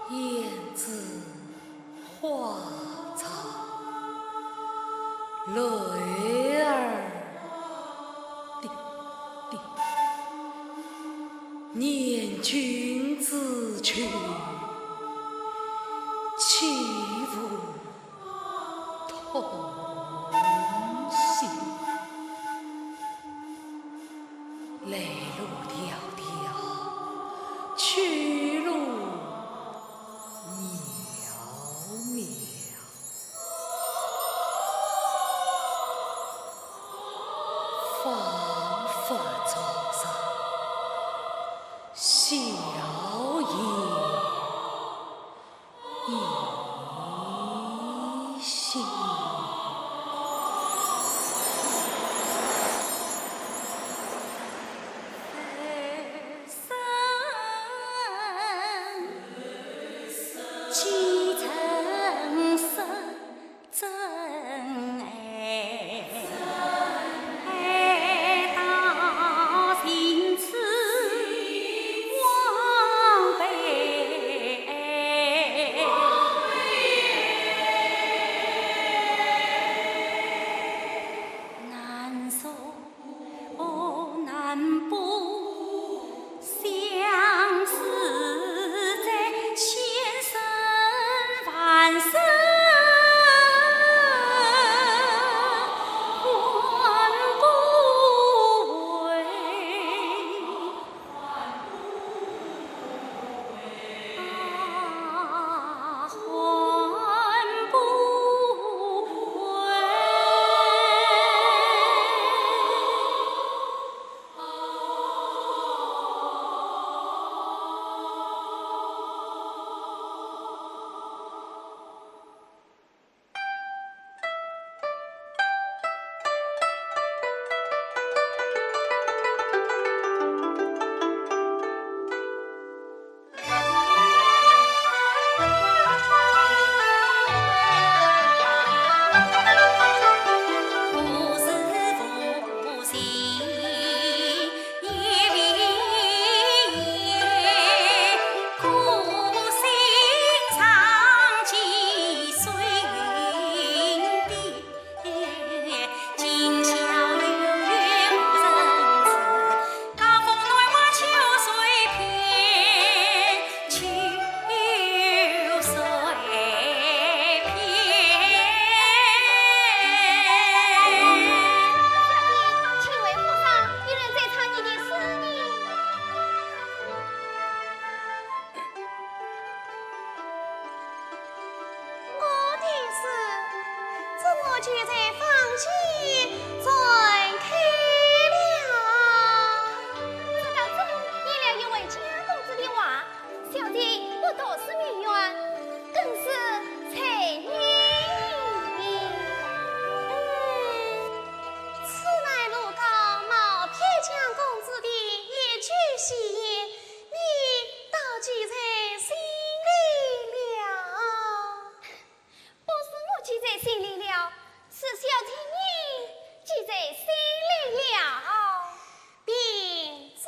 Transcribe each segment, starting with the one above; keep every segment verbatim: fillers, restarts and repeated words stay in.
胭脂花残，泪儿滴滴。念君子去，岂无 痛心。来路迢迢，去路渺渺。彷彿昨日，笑靥 依稀。小姐，请问和尚，有人在唱你的诗呢。 我的诗怎么就在房间传开了？说到这，念了一位家公子的话，小姐不读诗没缘，更是才女。嗯，此乃路高冒骗家公子的一句戏言， 你倒记在心里了。不是我记在心里了，是小姐你记在心里了。闭嘴！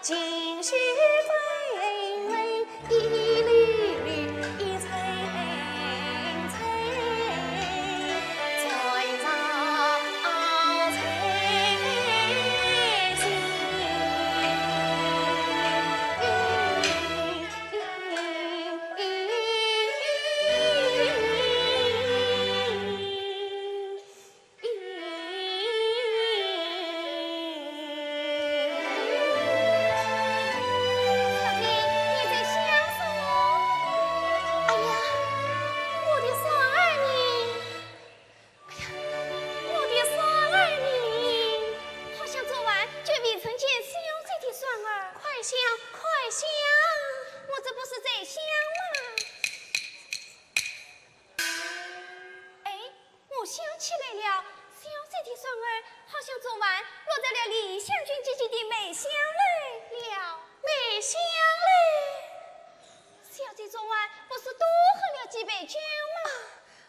小姐，你在想什么？哎呀，我的双儿呢？哎呀，我的双儿呢？好像昨晚就未曾见小姐的双儿。快想，快想！我这不是在想吗？哎， 我想起来了，小姐的双儿好像昨晚落在了李香君姐姐的梅香楼了。梅香楼？小姐昨晚不是多喝了几杯酒吗？啊，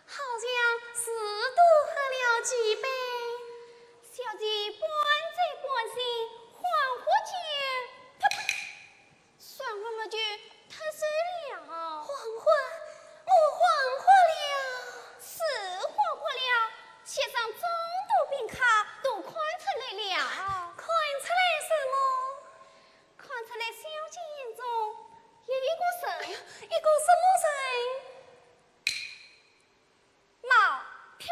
好像是多喝了几杯。小姐半醉半醒，恍惚间，啪嗒， 双儿么就脱手了。恍惚，我恍惚了。是恍惚了，先生众多宾客都看出来了。看出来什么？看出来小姐眼中有一个人。哎呀，一个什么人？老铁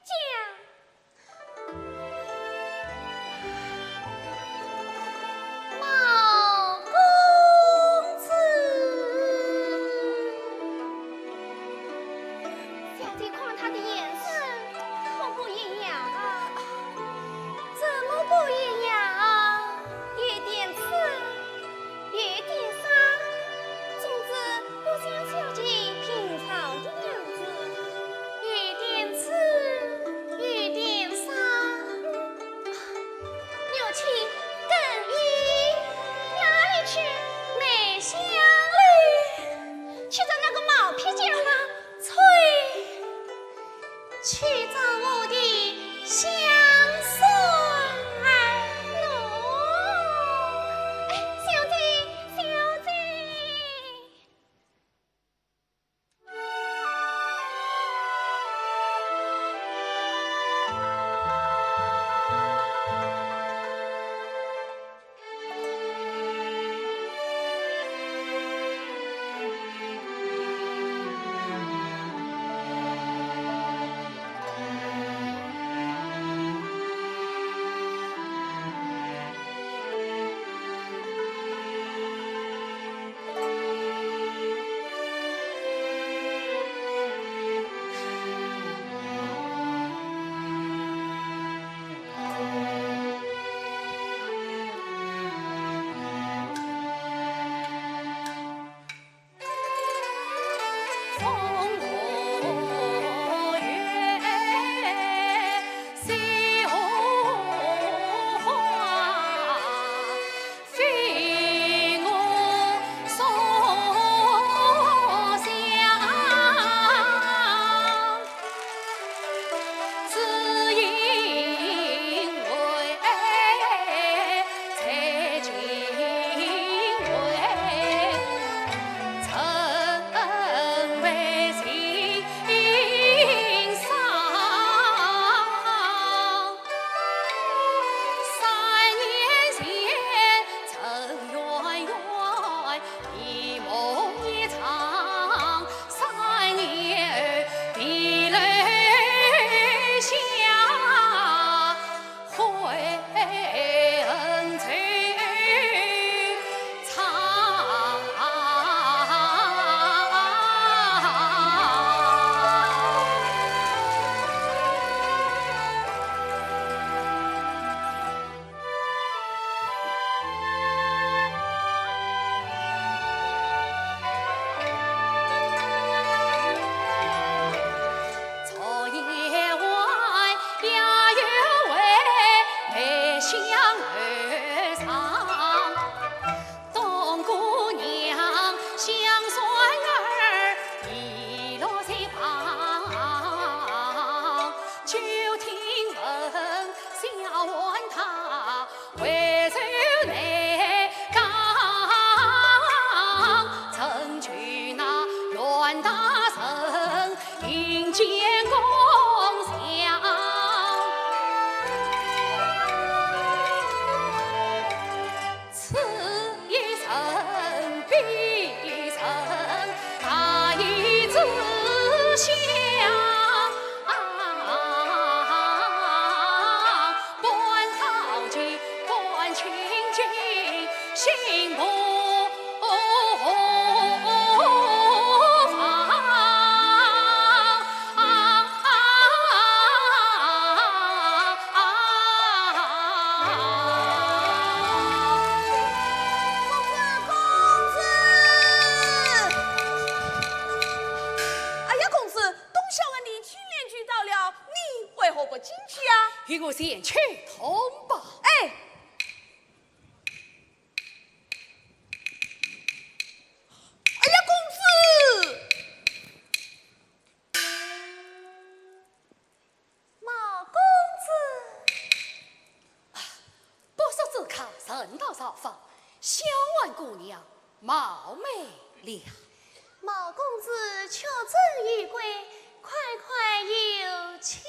匠。进不妨。公子，公子！哎呀，公子，东晓雯的青莲居到了，你为何不进去啊？与我前去通报。哎， 哎呀，公子！毛公子！啊，不速之客，人到朝房，小雁姑娘冒昧了。毛公子确诊已归， 快快有请。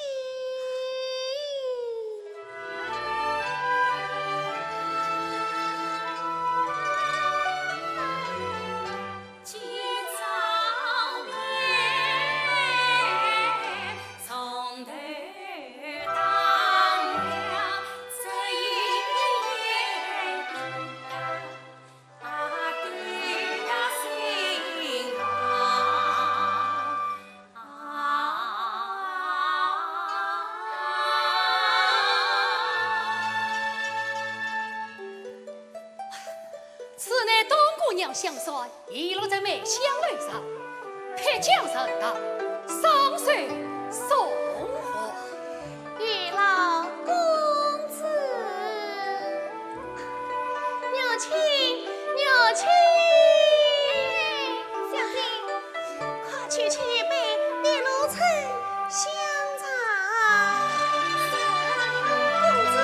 此乃东姑娘香扇，遗落在梅香楼上，劈将人到，双手送还。 谢老公子。玉清，玉清！小姐，快去取一杯碧螺春香茶。公子，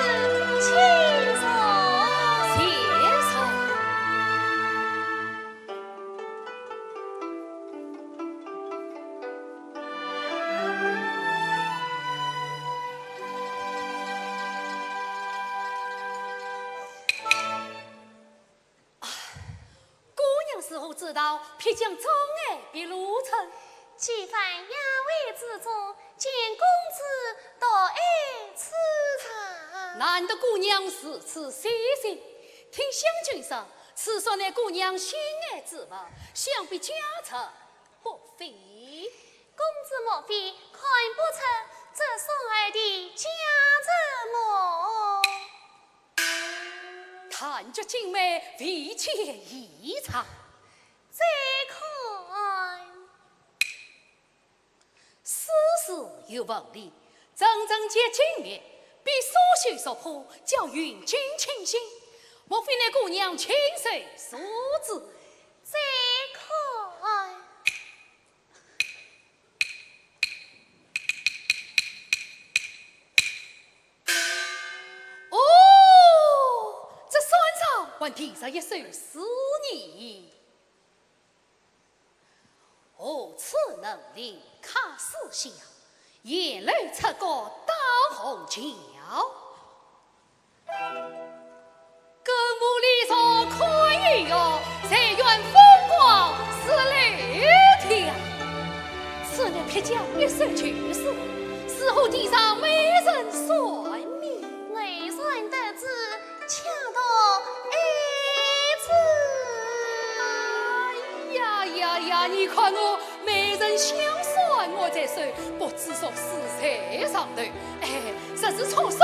请坐。谢坐。 啊，姑娘如何知道劈将中的碧螺春？几番雅会之中，见公子独爱此茶。难得姑娘如此细心，听香君说，此扇乃姑娘心爱之物，想必价值 不菲。公子莫非看不出这扇儿的价值么？弹绝金梅，未见异常。再看。丝丝有纹理，层层结金面，被苏绣所铺，叫云锦清新。莫非乃姑娘亲手所制？再看。 哦，这扇上还题着一首诗呢。何处能临客思乡，沿楼出阁当红桥。 更无离愁看雨夜，谁愿风光似柳条。此乃劈将一首旧诗，如何题上美人扇呢？偶然得知，恰到爱子。哎呀呀呀，你看我，美人香扇我在手，不知俗世谁上头。哎， 实是措手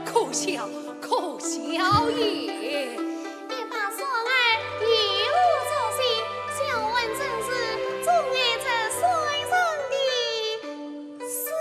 可笑，可笑也。一把扇儿，有何作兴？小雁真是钟爱这扇上的诗呀。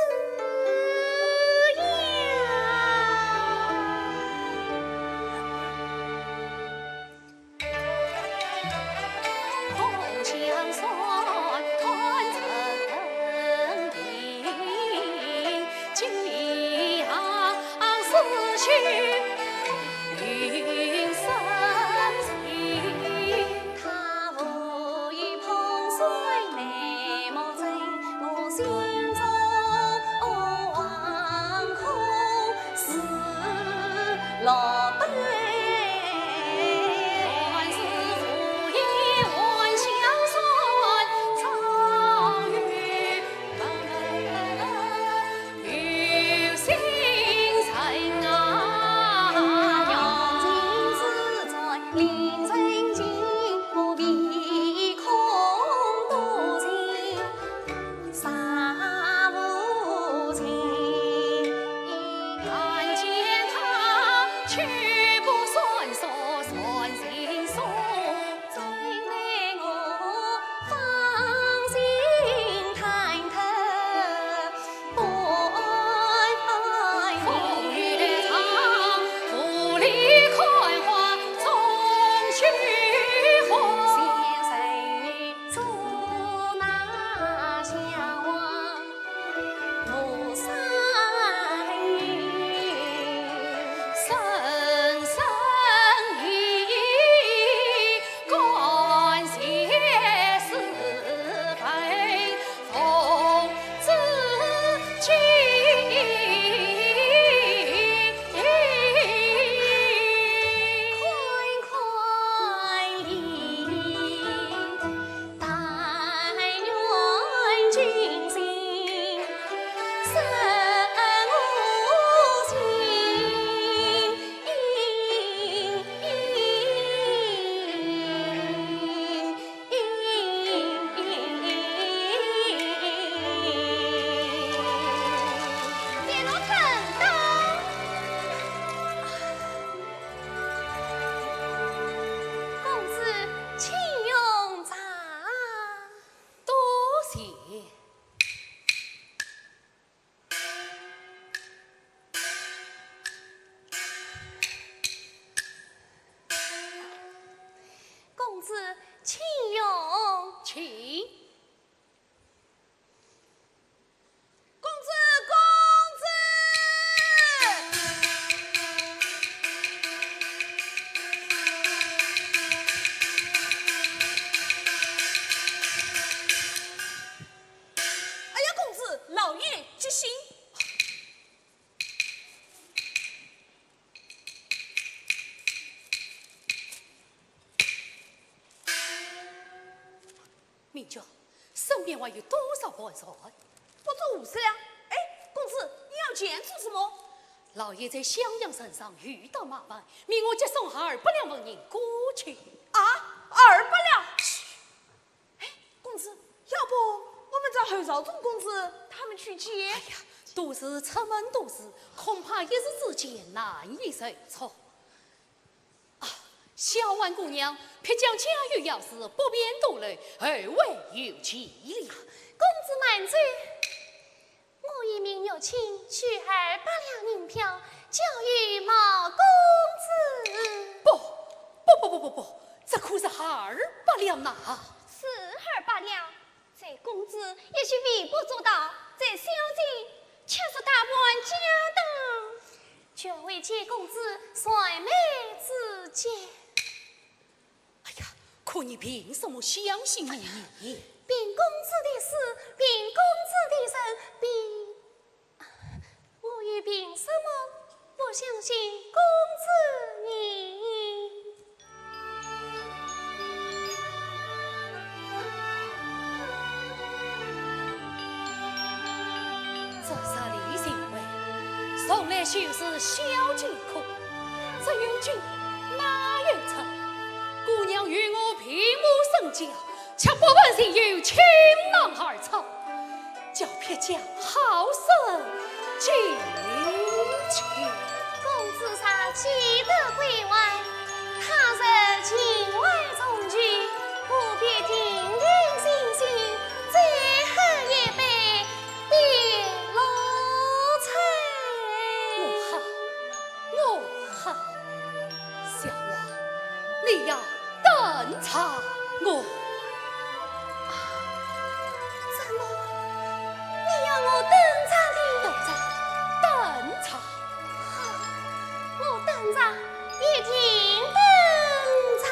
公子，请用茶。多谢。 公子，请用。请。公子，公子！哎呀，公子，老爷急醒！ 明珠，身边还有多少盘缠？不足五十两。哎，公子，你要钱做什么？老爷在襄阳城上遇到麻烦，命我急送二百两纹银过去。啊，二百两？嘘！哎，公子，要不我们找侯朝忠公子他们去借？哎呀，都是出门多事，恐怕一时之间难以筹措。 啊，小婉姑娘，pircang家有要事，不便多留，后会有期哩。公子慢走，我已命玉卿取二百两银票，交与毛公子。不，不，不，不，不，不，这可是二百两呐！是二百两， 在公子也是微不足道，在小姐却是大半家当，全为借公子燃眉之急。哎呀，可你凭什么相信于你？凭公子的死，凭公子的身，凭…… 我又凭什么不相信公子你？这十里寻回，从来就是小姐苦，只有君哪有错？姑娘与我并无深交， 却不问是有情郎二字，叫pircang好生记取。公子若既得归还，他日情怀重聚，何必定定心心，再喝一杯碧螺春？我喝，我喝。 小王，你要等着我。啊，怎么，你要我等着你？等着，等着。好，我等着，一定等着。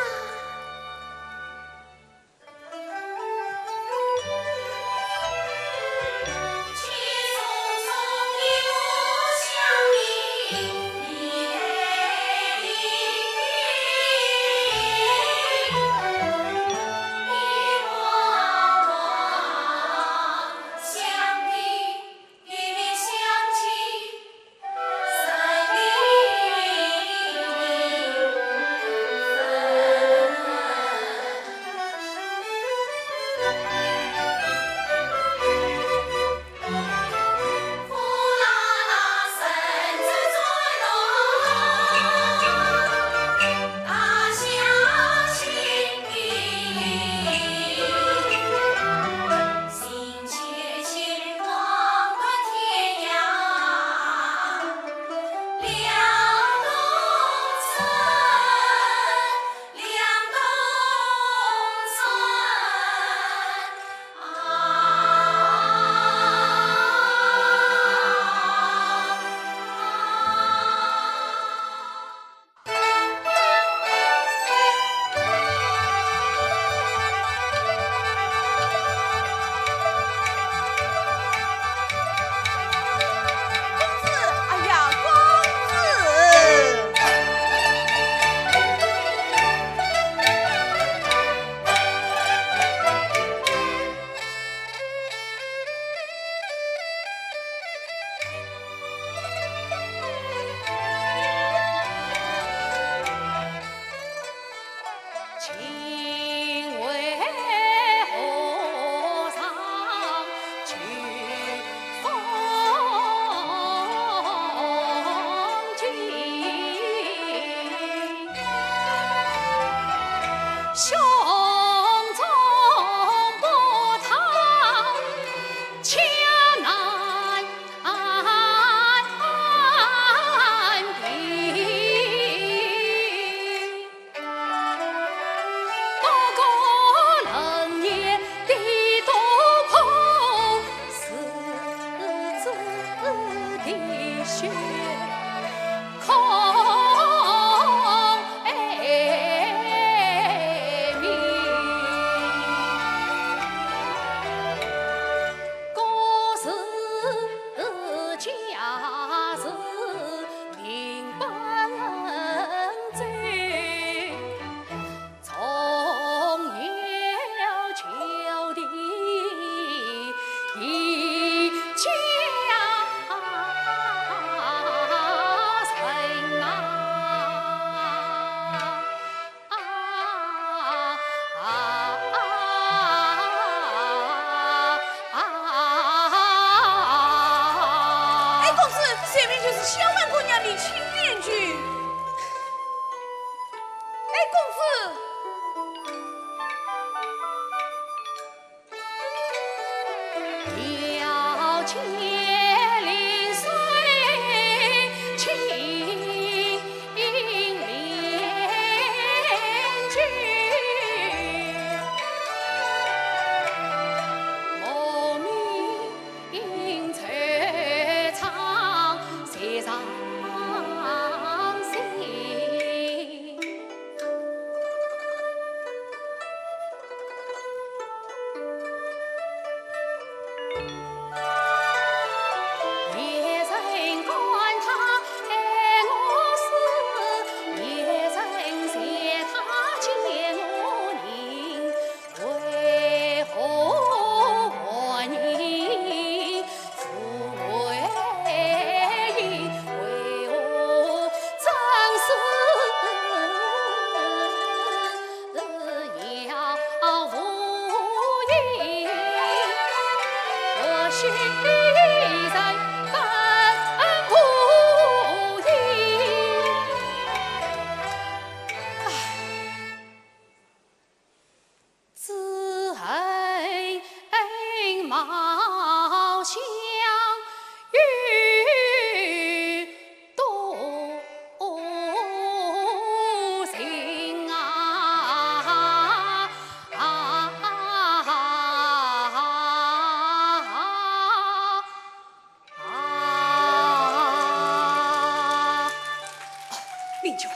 明君，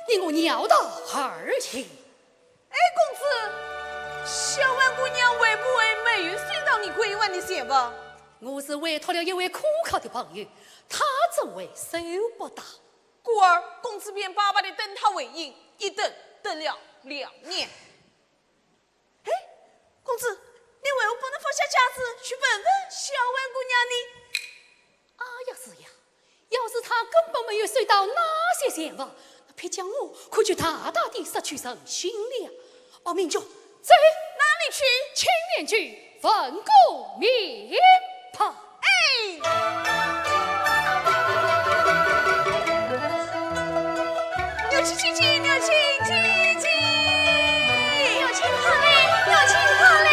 你我袅到而行。哎，公子，小婉姑娘会不会没有收到你归还的钱物？我是委托了一位可靠的朋友，他怎会收不到？故而公子便巴巴地等他回音，一等等了两年。 哎，公子，你为何不能放下架子去问问小婉姑娘呢？啊呀，是呀，要是她根本没有收到那些钱物，那偏将我可就大大地失去人心了。哦，明君，走。哪里去？青莲宫问过明白。哎。 玉清姐姐，玉清姐姐。玉清她来，玉清她来。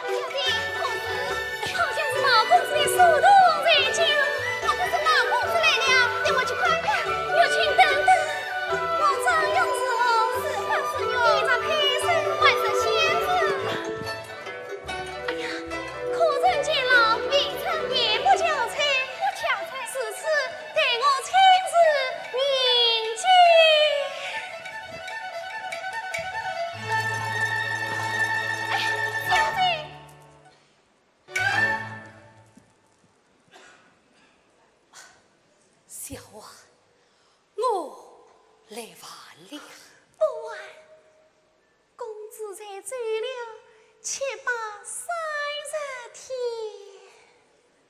小姐，公子，好像是毛公子的书童在家。莫非是毛公子来了？等我去看看。玉清等等。皇上用字哦，是官是女？你这配身还是仙子？ 哎呀，可人见老，未曾言不憔悴，不憔悴。如此待我亲自迎接。哎，小姐。小婉，我来晚了。不晚。 公子才走了七八三十天。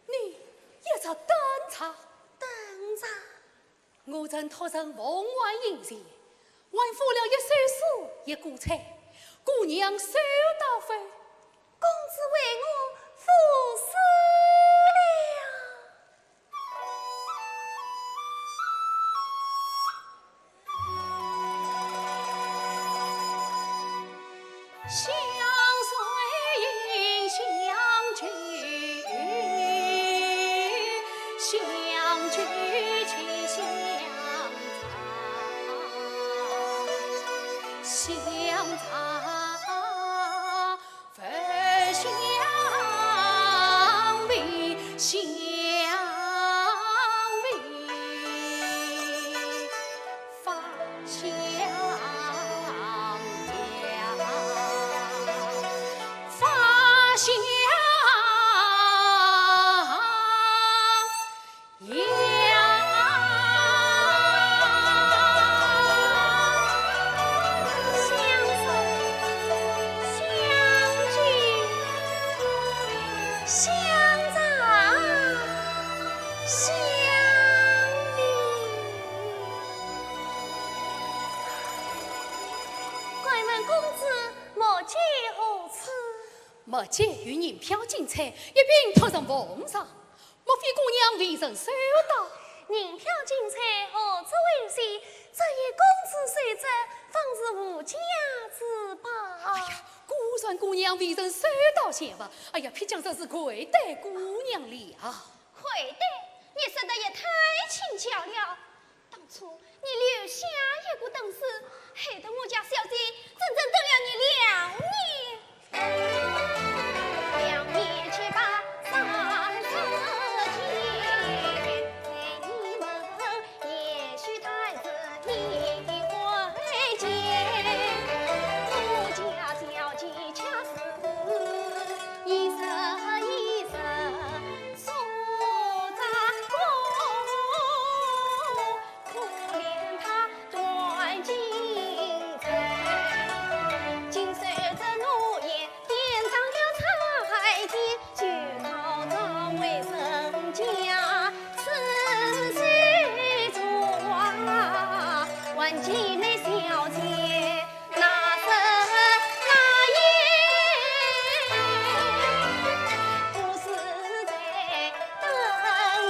你一直等着？等着。我曾托人奉还银钱，还付了一首诗一锅菜，姑娘收到否？公子为我付诗了。 相随相救，相救且相赠，相赠。 勿相为，相为勿相让，勿相 相随，相救，相赠，相命。敢问公子，末节何处？末节与银票金钗一并托人奉上。 莫非姑娘未曾收到？银票金钗何足为奇，只要公子收着，方是无价之宝。哎呀，果然姑娘未曾收到钱物，哎呀，偏将这事怪对姑娘了。怪对？你说得也太轻巧了。 当初你留下一个等诗，害得我家小姐整整等了你两年。两年七八三十天，待你们也许她是你的回见。我家小姐恰似一日一日 送着我，可怜她断情丝。今守着诺言，典当了彩笺，就靠着卫生巾啊，此事做啊，还给那小姐。 那日那夜，不是在灯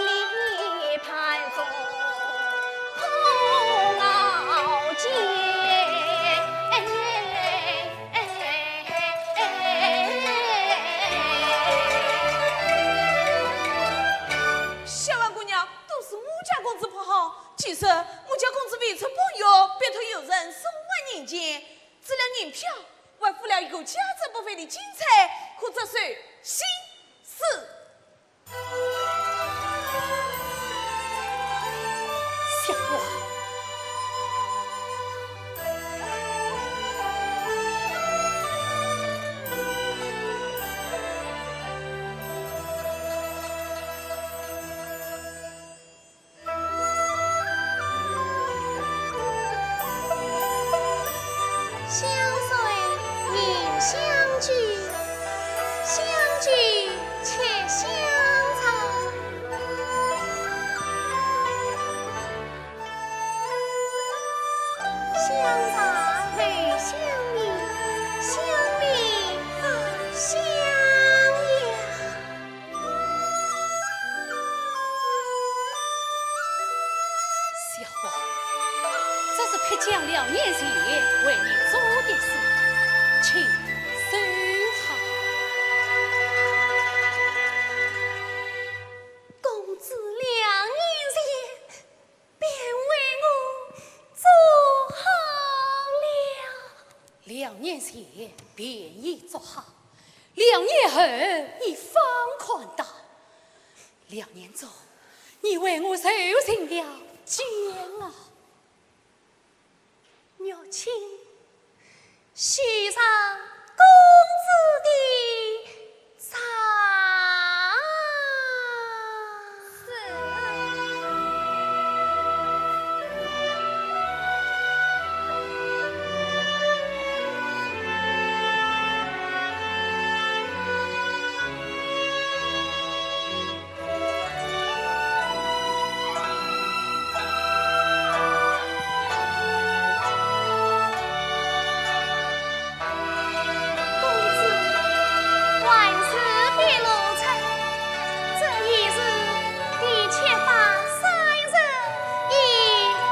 里盘中熬煎。小婉姑娘，都是我家公子不好。其实我家公子未曾朋友，别托有人送还银钱。 除了银票，还附了一个价值不菲的金钗，可作首饰。小婉，相聚且相赠。相赠未相遇，相离不相养。 小花，这是pir讲两年前为你做的诗，请收好。公子两年前便为我做好了。两年前便已做好，两年后你方看到。 两年中，你为我受尽了煎熬。玉卿，许上公子的账。是。 公子，还是别露出，这一日你却把三人一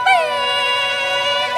别了。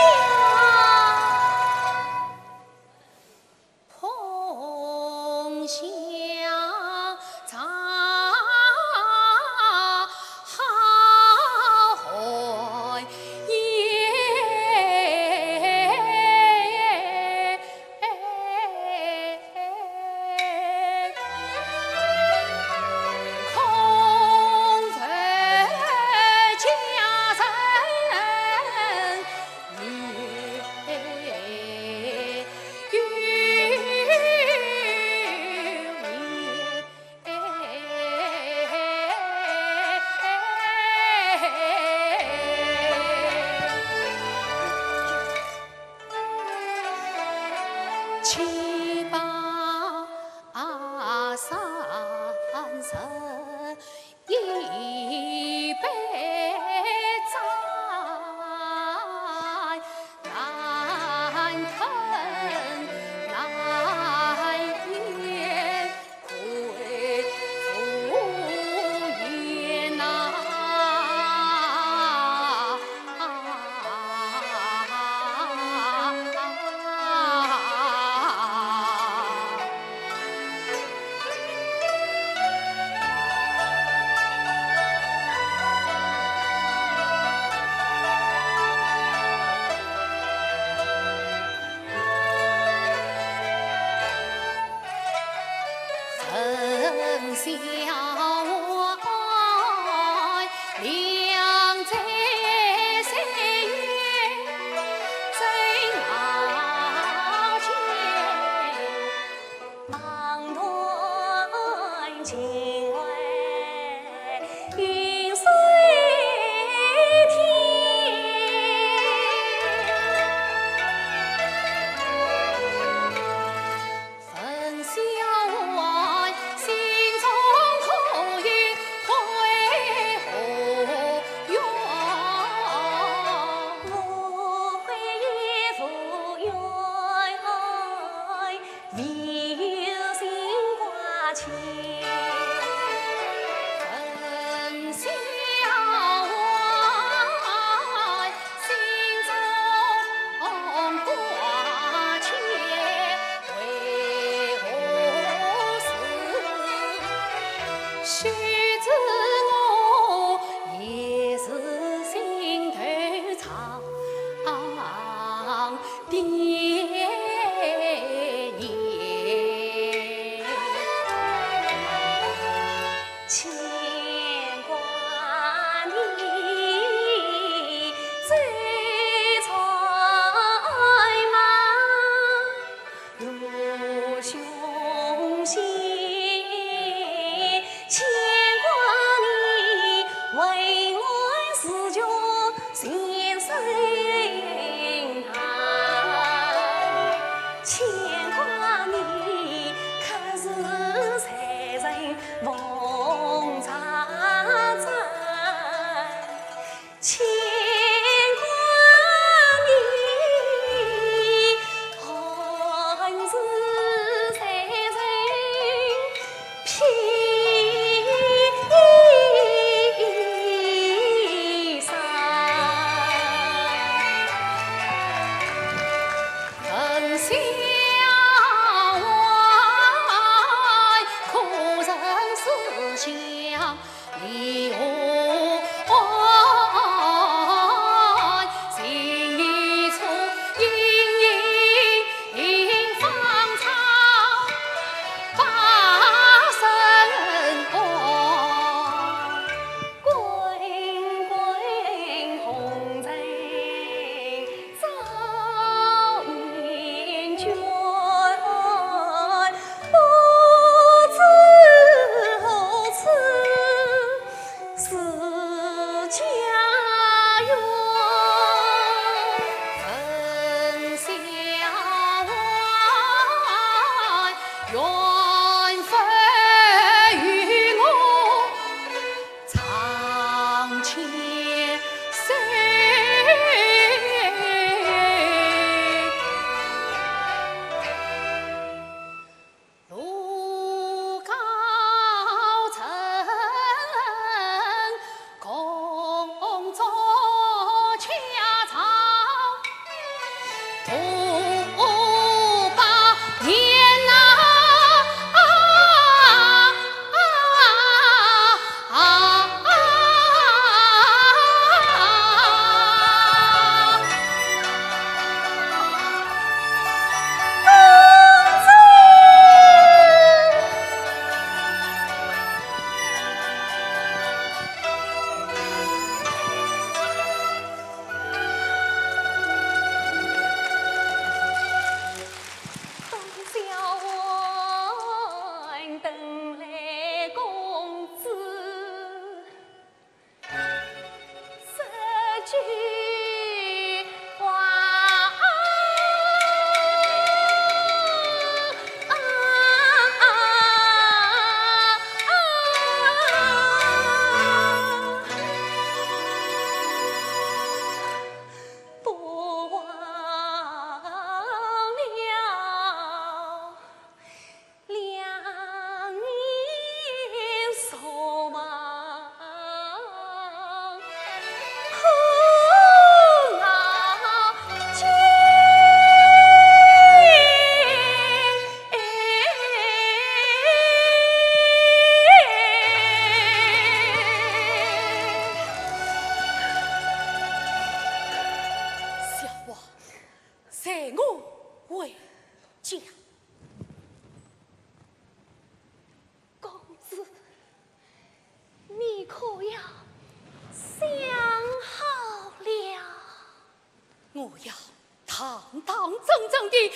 堂堂正正地迎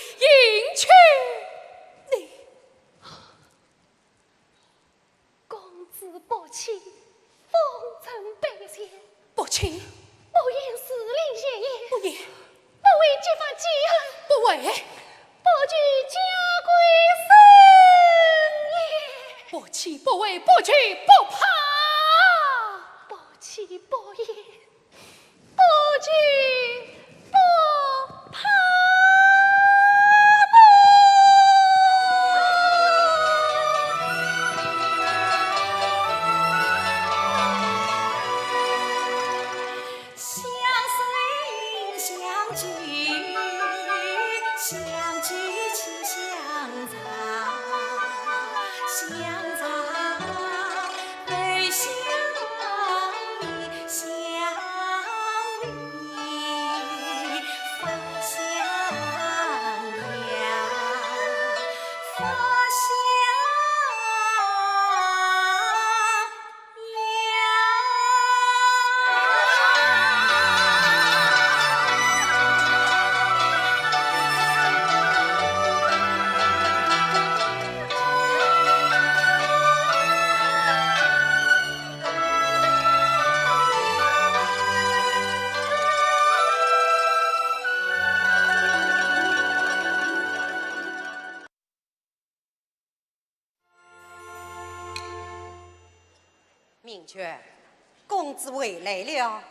娶你。公子不娶，方臣拜谢。不娶，不言势利前嫌。不言，不为揭发奸案。不为，不惧家规森严。不娶不为，不惧不怕。不娶不言，不惧不怕。相随相聚，相聚且相长，相长 悲喜相依，相依发相养，发相养。明君，公子回来了。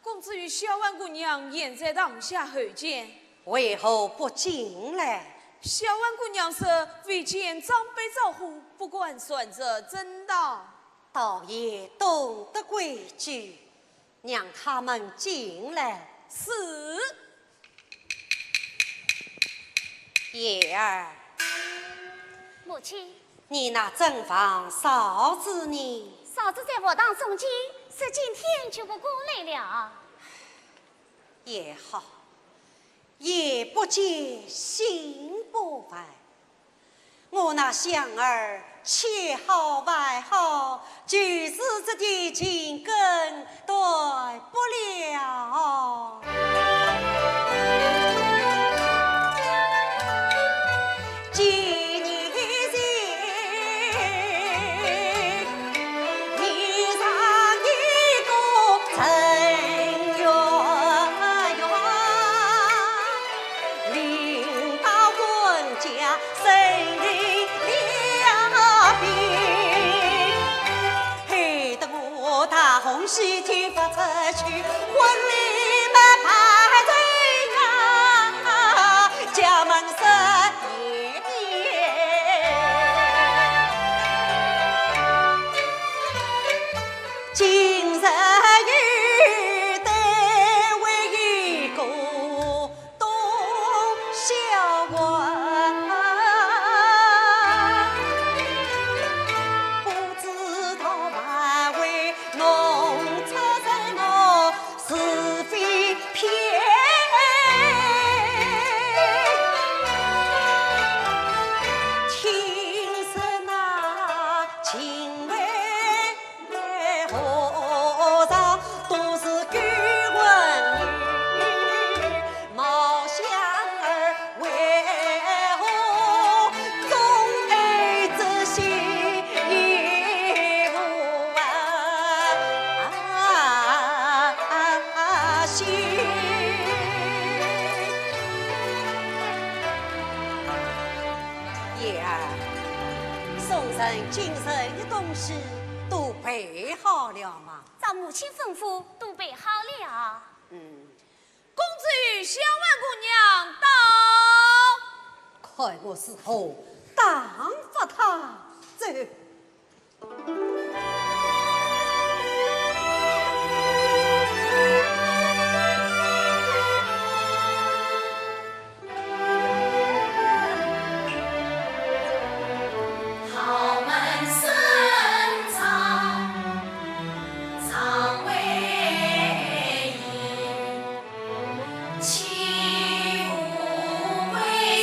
公子与小婉姑娘现在堂下候见。为何不进来？小婉姑娘说未见长辈招呼，不敢擅自争道。倒也懂得规矩，让他们进来。是。 叶儿。母亲。你那珍房嫂子呢？嫂子在学堂送经，是今天就不过来了。也好，眼不见心不烦。 我那香儿千好万好，就是这点情根断不了。几年前，你让一个陈圆圆领到官家 生了病，害得我大红喜帖发出去，婚礼没办成啊，家门失了。今日又得为一个 董小官，不知道还会弄出什么是非篇。听说那秦桧 和尚都是勾魂女，冒香儿为何总爱这些衣服啊？叶儿，送人进城的东西都备好了吗？ 照母亲吩咐，都备好了。嗯。公子与小婉姑娘到。看我如何打发他走。 豪门深藏藏为疑，岂无贵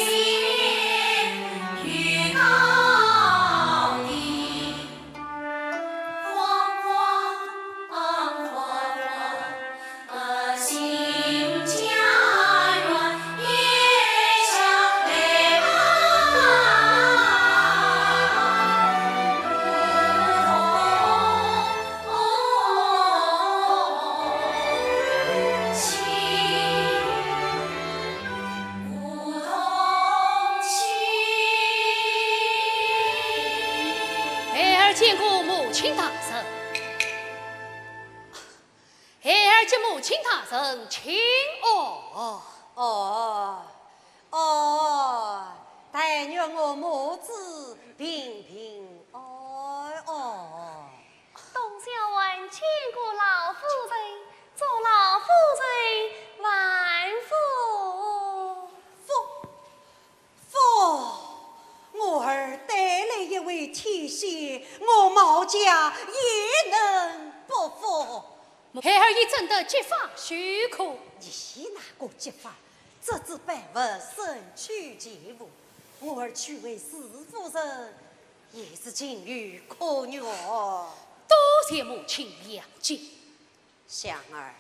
贱与高低？见过母亲大人。孩儿接母亲大人请安。哦，哦，但愿我母子平平安哦。董小宛见过老夫人，祝老夫人万福。福 福，我儿得了一位天仙，我毛家焉能不福？孩儿已征得结发许可。你那个结发，折枝拜物，省去其物。我儿娶位士夫人，也是情有可原。多谢母亲谅解。 香儿，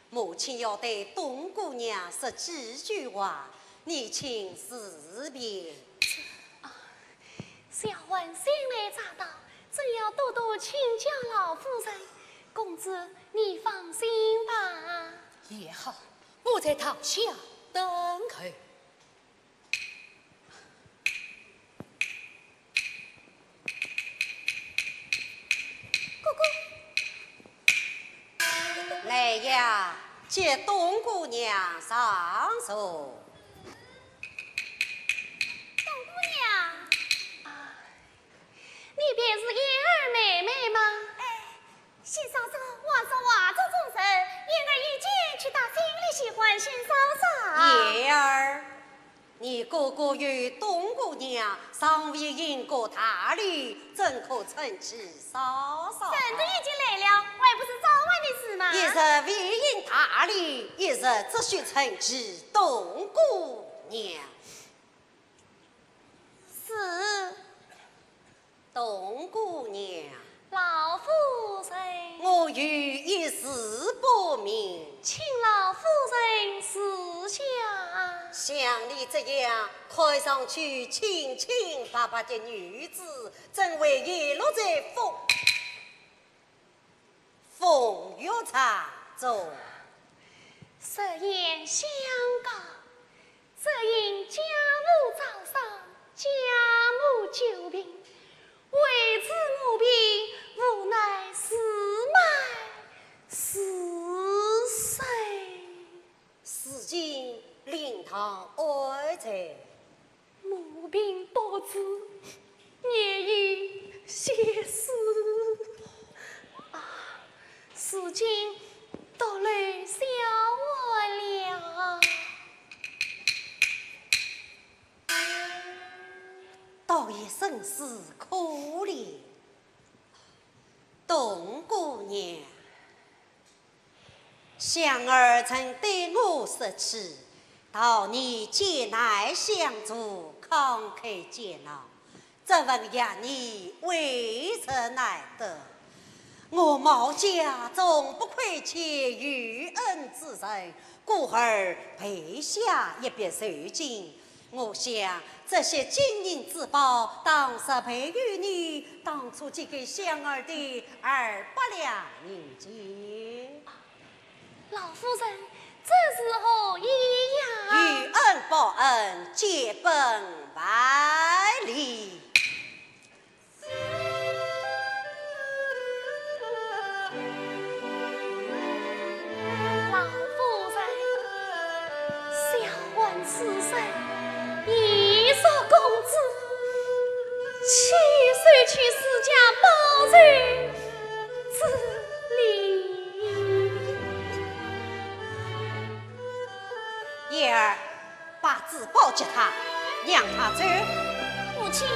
母亲要对董姑娘说几句话，你请自便。啊，小宛新来乍到，正要多多请教老夫人，公子你放心吧。也好，我在堂下等候。 哥哥。来呀，接董姑娘上座。董姑娘，啊，你便是燕儿妹妹吗？哎，新嫂嫂，话说话这种事，燕儿已经去搭新的新欢新嫂嫂。燕儿， 你哥哥与董姑娘尚未行过大礼，怎可称其嫂嫂？侄女已经来了，还不是早晚的事吗？一日未行大礼，一日只许称其董姑娘。是。 董姑娘。老夫人。我有一事不明。请老夫人示下。像你这样看上去清清白白的女子，怎会遗落在风 风月场中。实言相告，只因家母早丧，家母久病，为子母病，无奈自卖自身。如今灵堂安在？ 母病不治，年已先死。啊，如今独留小宛了。倒也甚是可怜。董姑娘， 香儿曾对我说起，道你艰难相助，慷慨解囊，这份友谊为时难得。我毛家从不亏欠有恩之人，故而备下一笔酬金， 我想这些金银珠宝，当时配与你，当初借给香儿的二百两银钱。老夫人，这是何意呀？以恩报恩，结本万利。 老夫人，小宛此生已受公子，岂受其私家报仇之礼？燕儿， 把珠宝给她，让她走。母亲，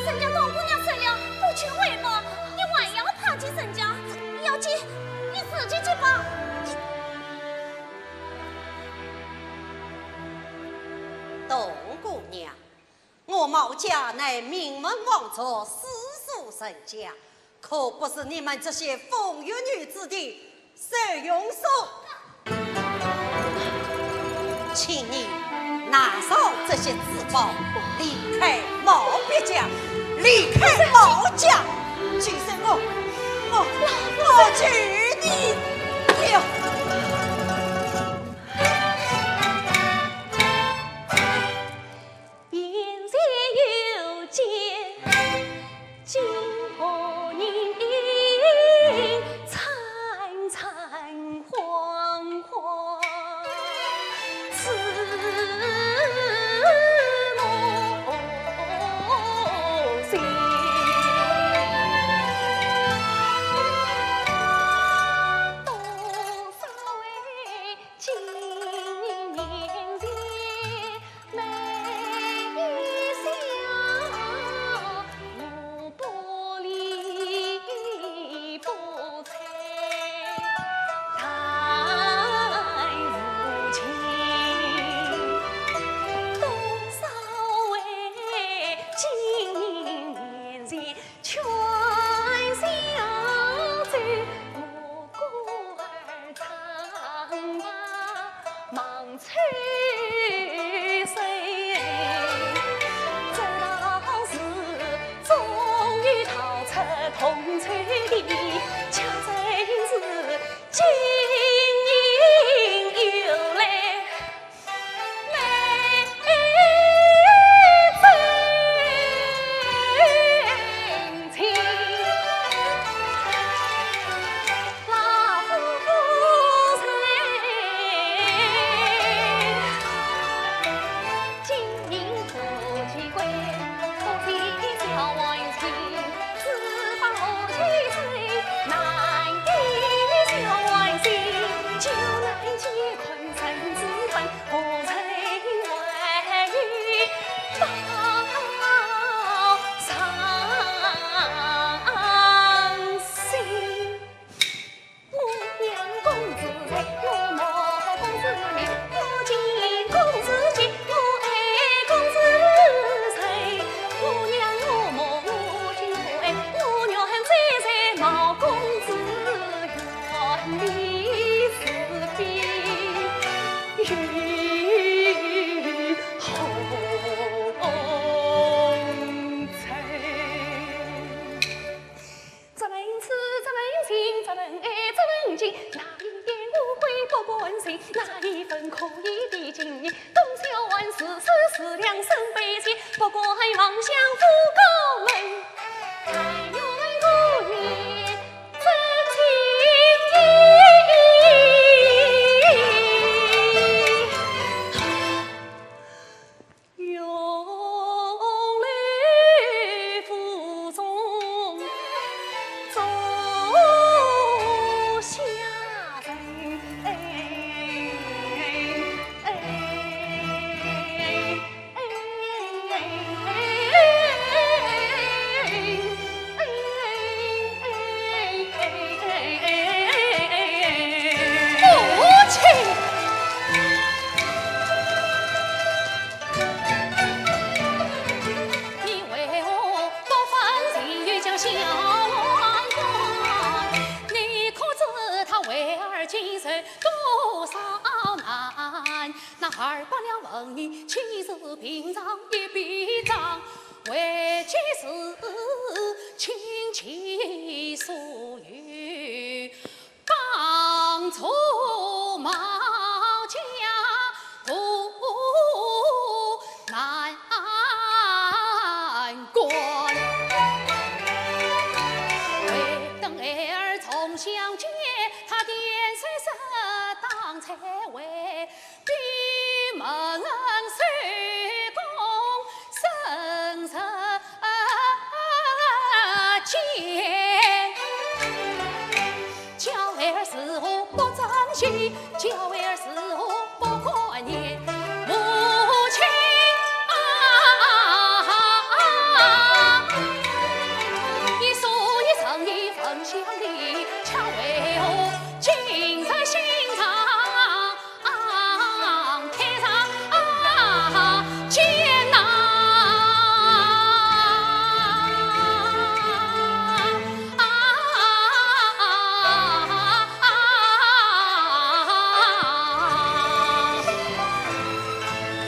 人家董姑娘死了，不求回报，你还要怕及人家？要紧，你自己去吧。董姑娘，我毛家乃名门望族，世族人家， 可不是你们这些风月女子的受用所。请你拿上这些珠宝，离开毛毕家，离开毛家。就是我，我，我求你了。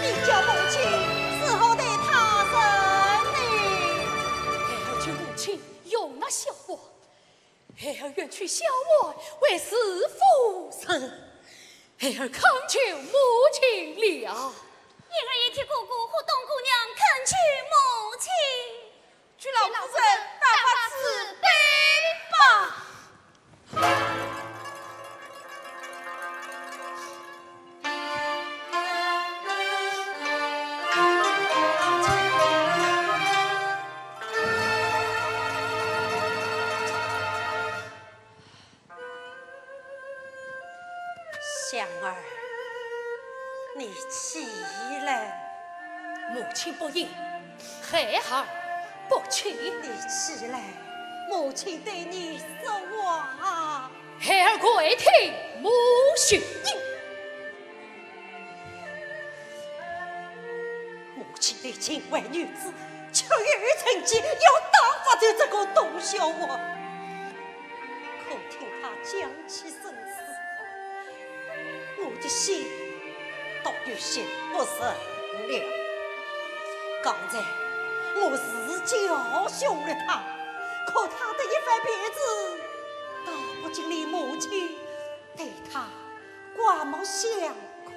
你家母亲如何待他人呢？孩儿救母亲用了小王，孩儿愿娶小王为是夫人，孩儿恳求母亲了。孩儿也替哥哥和董姑娘恳求母亲。去老夫人，大发慈悲吧。香儿，你起来。母亲不言，孩儿不去。你起来，母亲对你说话。孩儿跪听母训。母亲对亲外女子，却有成见，要打发走这个董小王。可听他讲起身世，我的心都有些不是了。刚才我是叫凶了他，可他的一番辩词，倒不禁令母亲对他刮目相看。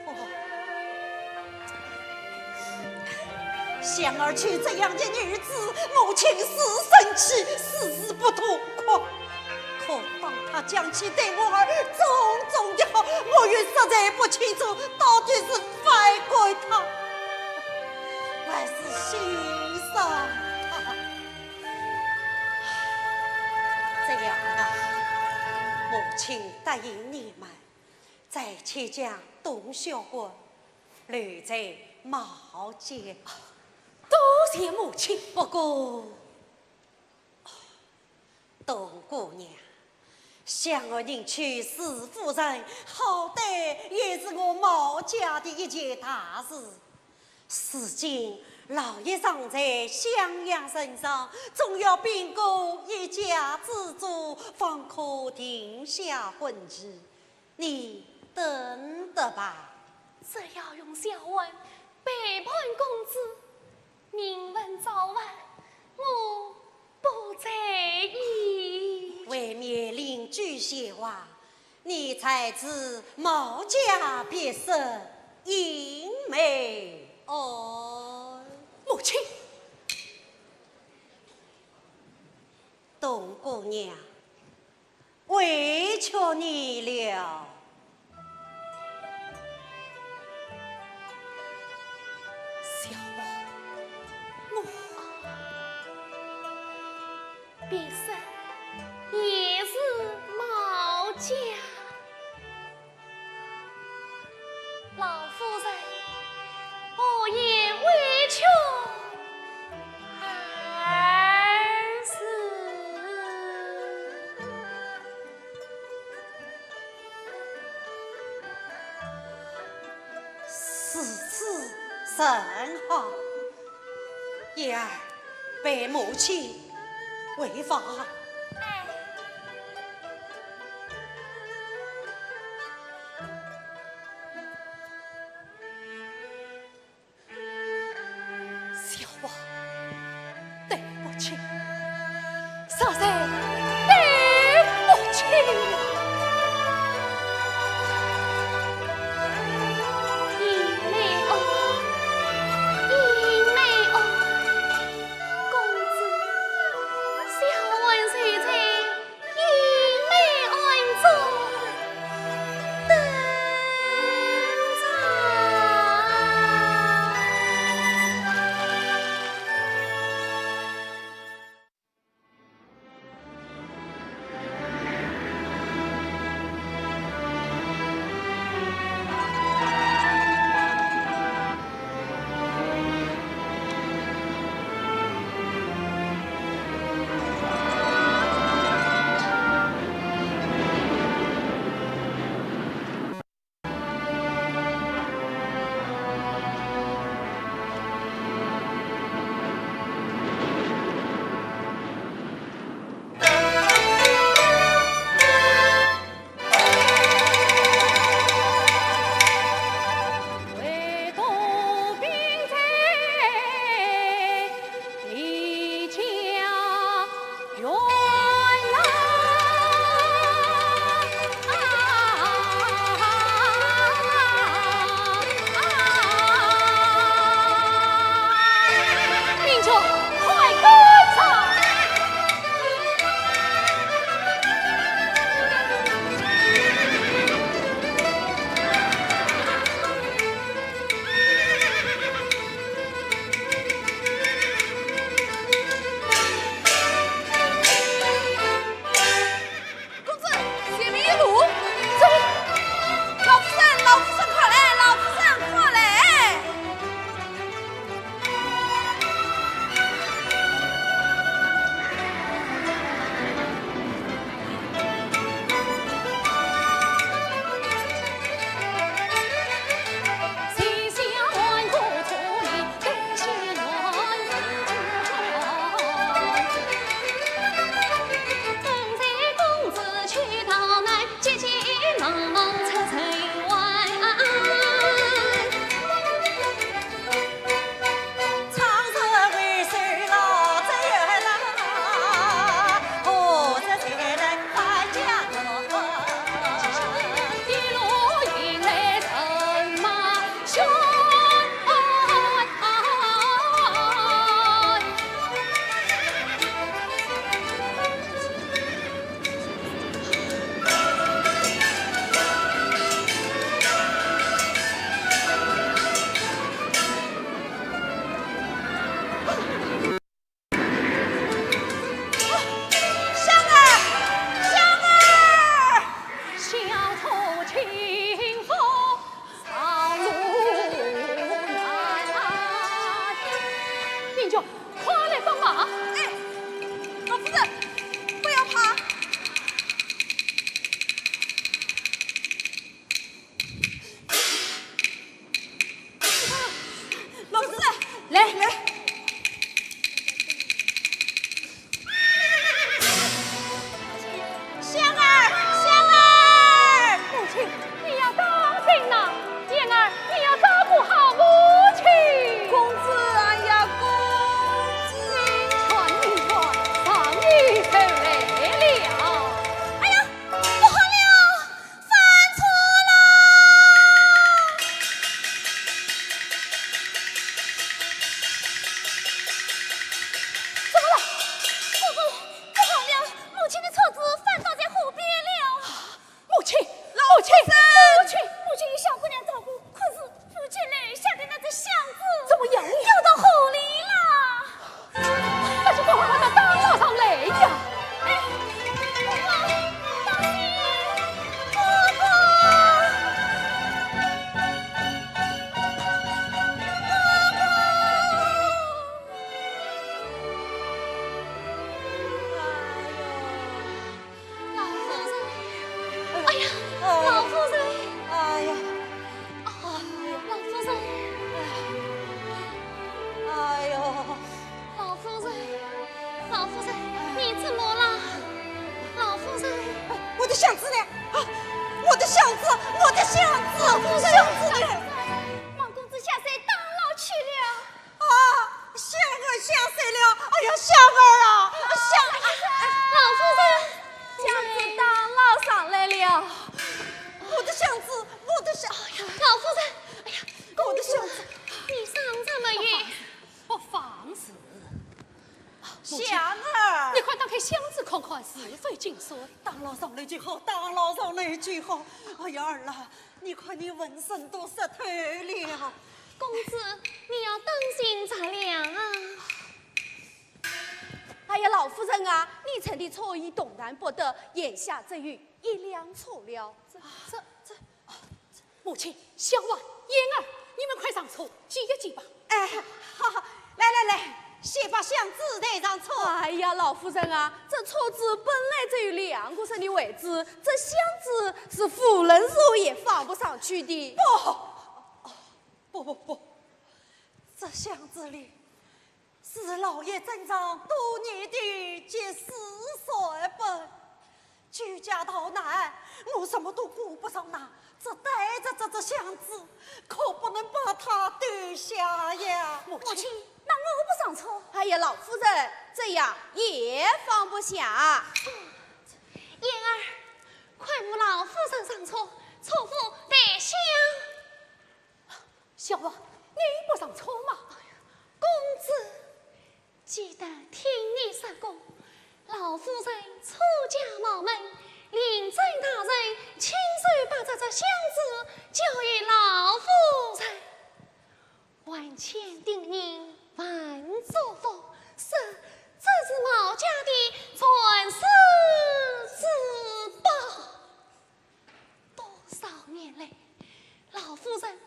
想儿娶这样一女子，母亲是生气，是不痛快。可当他讲起对我儿种种的好，我又实在不清楚到底是反感他，还是欣赏他。这样啊，母亲答应你们，再去将董小官留在茅家。多谢母亲。不过，董姑娘，想儿迎娶史夫人，好歹也是我茅家的一件大事。如今老爷尚在襄阳城上，总要禀过一家之主，方可定下婚期。你等得吧？只要容小官陪伴公子，明晚早晚我不在意。未免另具闲话，你才知茅家必是阴谋。哦，母亲。董姑娘，委屈你了。小王，我必胜也是茅家。 老夫人，何言委屈二字？如此甚好。燕儿，陪母亲回房。哎。 小王，对不起，实在对不起。箱子看看是否金锁。打老丈人就好，打老丈人就好。哎呀，儿啊，你看你浑身都湿透了。公子，你要当心着凉啊。哎呀，老夫人啊，你臣的错已动弹不得，眼下只有一两错了。这、这、这……母亲，小环、燕儿，你们快上车，祭一祭吧。哎，好，好，来来来，先把箱子抬上车。哎呀，老夫人啊，这车子本来只有两个人的位置，这箱子是无论如何也放不上去的。不，不不不，这箱子里是老爷珍藏多年的结丝算盘。举家逃难，我什么都顾不上了，只带着这只箱子，可不能把它丢下呀。母亲，那我不上车。哎呀，老夫人，这样也放不下。燕儿，快扶老夫人上车，车夫带箱。 小王，你不上车吗？公子，记得听你说过，老夫人出嫁茅门，令尊大人亲手把这只箱子交与老夫人。万千叮咛万嘱咐，说这是毛家的传世之宝。 多少年来，老夫人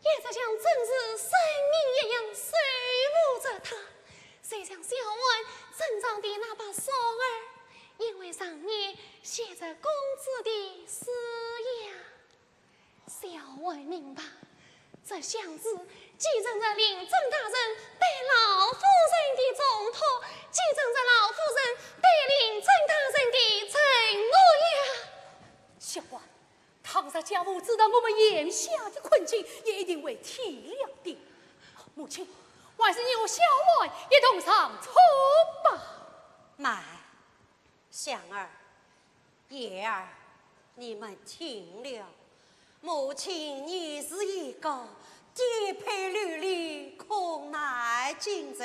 一直像珍视生命一样守护着它，就像小环珍藏的那把锁儿，因为常年写着公子的诗一样。小环明白，这箱子既承着令尊大人对老夫人的重托，既承着老夫人对令尊大人的承诺呀。小环， 倘若家母知道我们眼下的困境，也一定会体谅的。母亲，还是你和小环一同上车吧。慢，香儿、燕儿，你们听了，母亲年事已高，颠沛流离，苦难经受。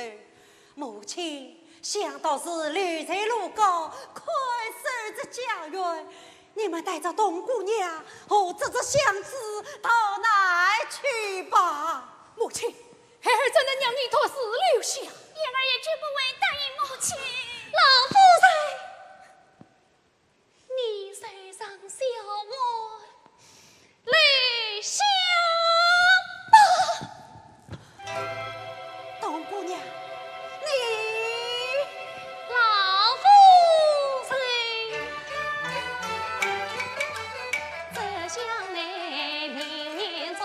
母亲，想到是留在路高，看守着家园，你们带着董姑娘和这只箱子逃难去吧。母亲，孩儿怎能让你独自留下？燕儿也绝不会答应母亲。老夫人， 你随上小王来下吧。董姑娘，你……老夫人，这箱内明年做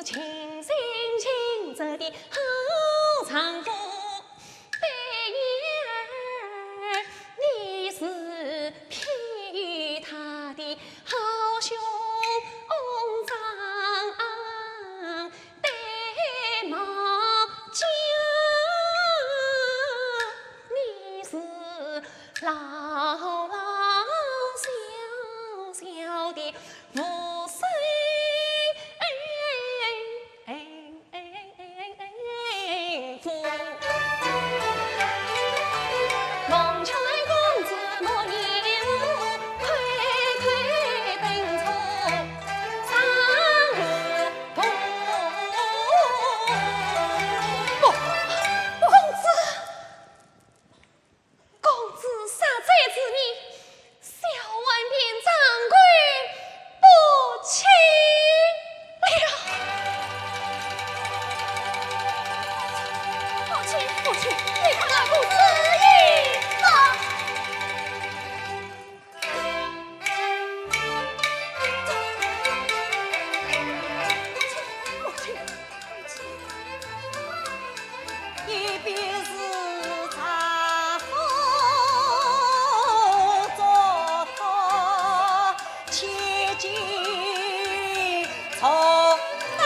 情深情重的好丈夫，对儿你是偏于他的好兄长。 对毛家，你是老老小小的无生父。 奉劝公子莫念我，快快奔出长安宫。不，公子，公子赦罪之年， 小婢便长跪不起了。母亲，母亲，你快拿公子一把。母亲，母亲。 一边是丈夫做托，千金重担。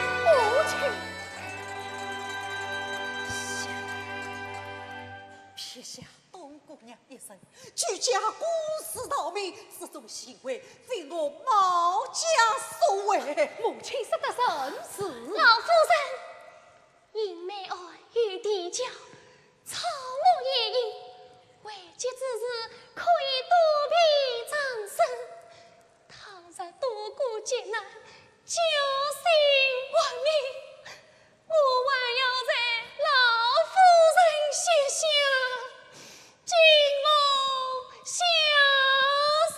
母亲，撇下冬姑娘一人，举家公事逃命，这种行为非我毛家所为。母亲说得甚是。老夫人， 因妹案有地窖，草木掩映，危急之时可以躲避藏身。倘若躲过劫难，侥幸活命，我还要在老夫人膝下 敬奉孝心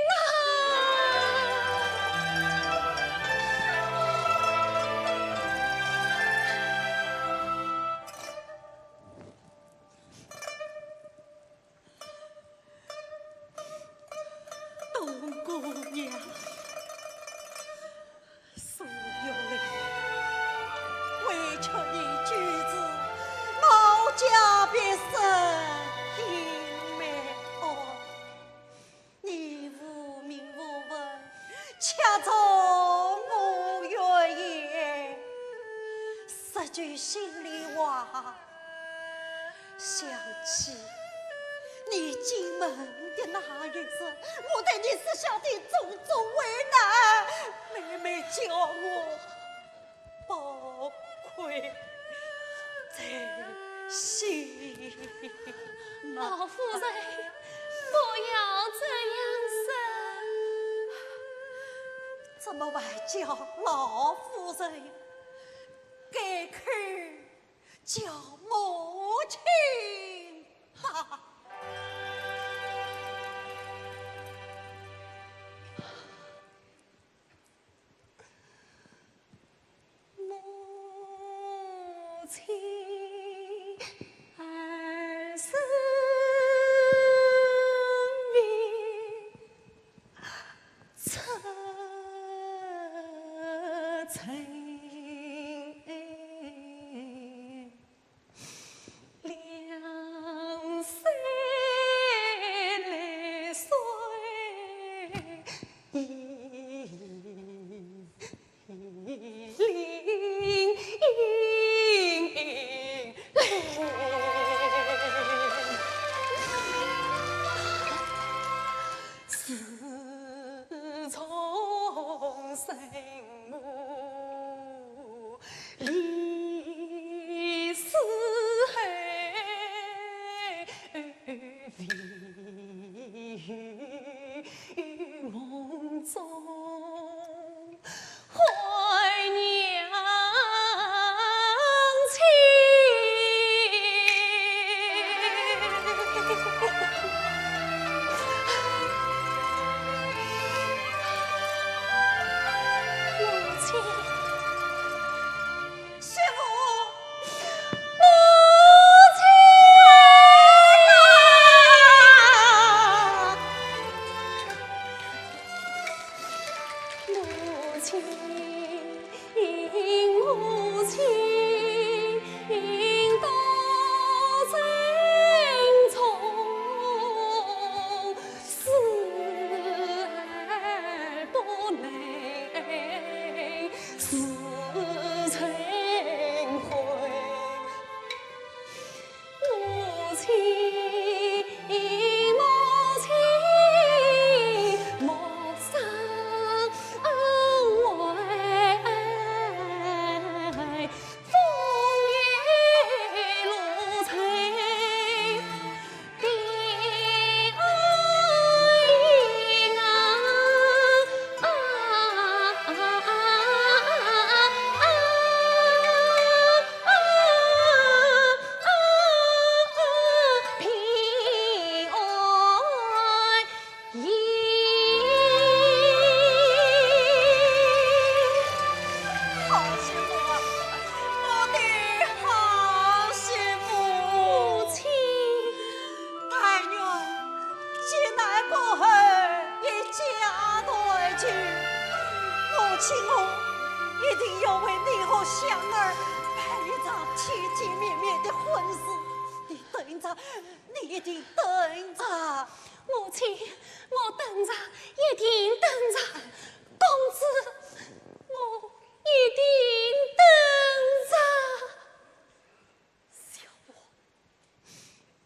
呐。这句心里话，想起你进门的那一日，我对你设下的种种为难，每每叫我 宝贵在心呐。老夫人，不要这样说。这么还叫老夫人？改口叫母亲吧。 母亲二字名出征。 两三泪水一零零。自从生母 离世后，唯有梦中怀娘亲。 母亲。媳妇。母亲啊！母亲。 母亲多情重，死而不能自成灰。 母亲，母亲，莫伤怀，风雨路程的爱啊。好媳妇啊，我的好媳妇。母亲。 但愿急难过后一家团聚。母亲，我一定要为你和香儿办一场体体面面的婚事。你等着，你一定等着。母亲，我等着，一定等着。公子，我一定等着。 小王，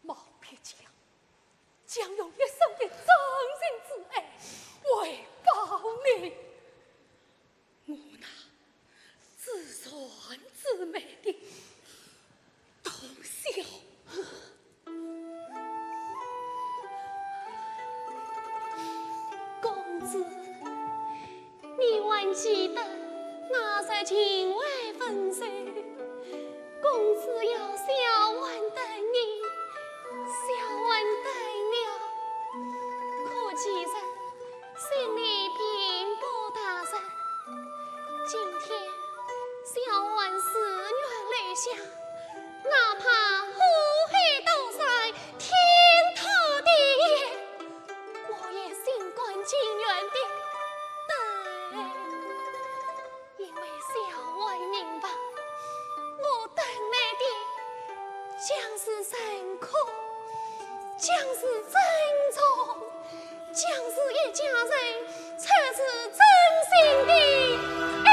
毛必江将用一生的真情之爱回报你。我那自传姊妹的同小 公子，你还记得那日情话分手，公子要小王等你，小王等了，可几日心里并不踏实。今天小王自愿留下， 哪怕火海刀山，天塌地陷，我也心甘情愿地等。因为小王明白，我等来的将是沉疴，将是沉重， 将是一家人出自真心的爱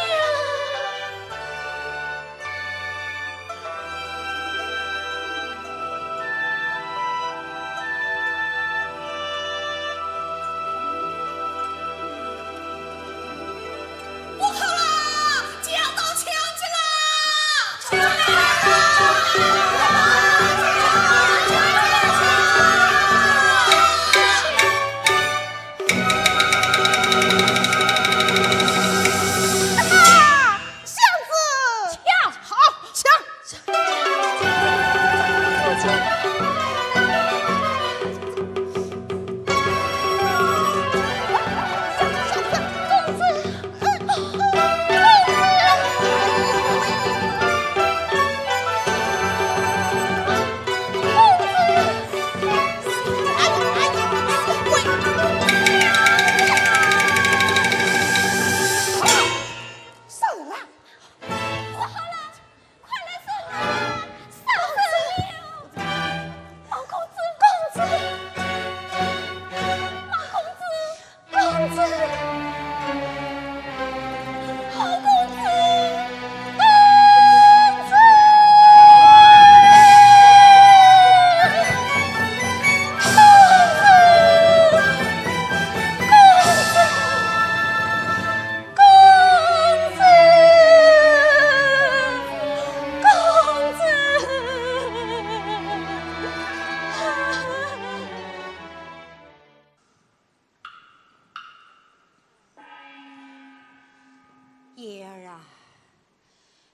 呀。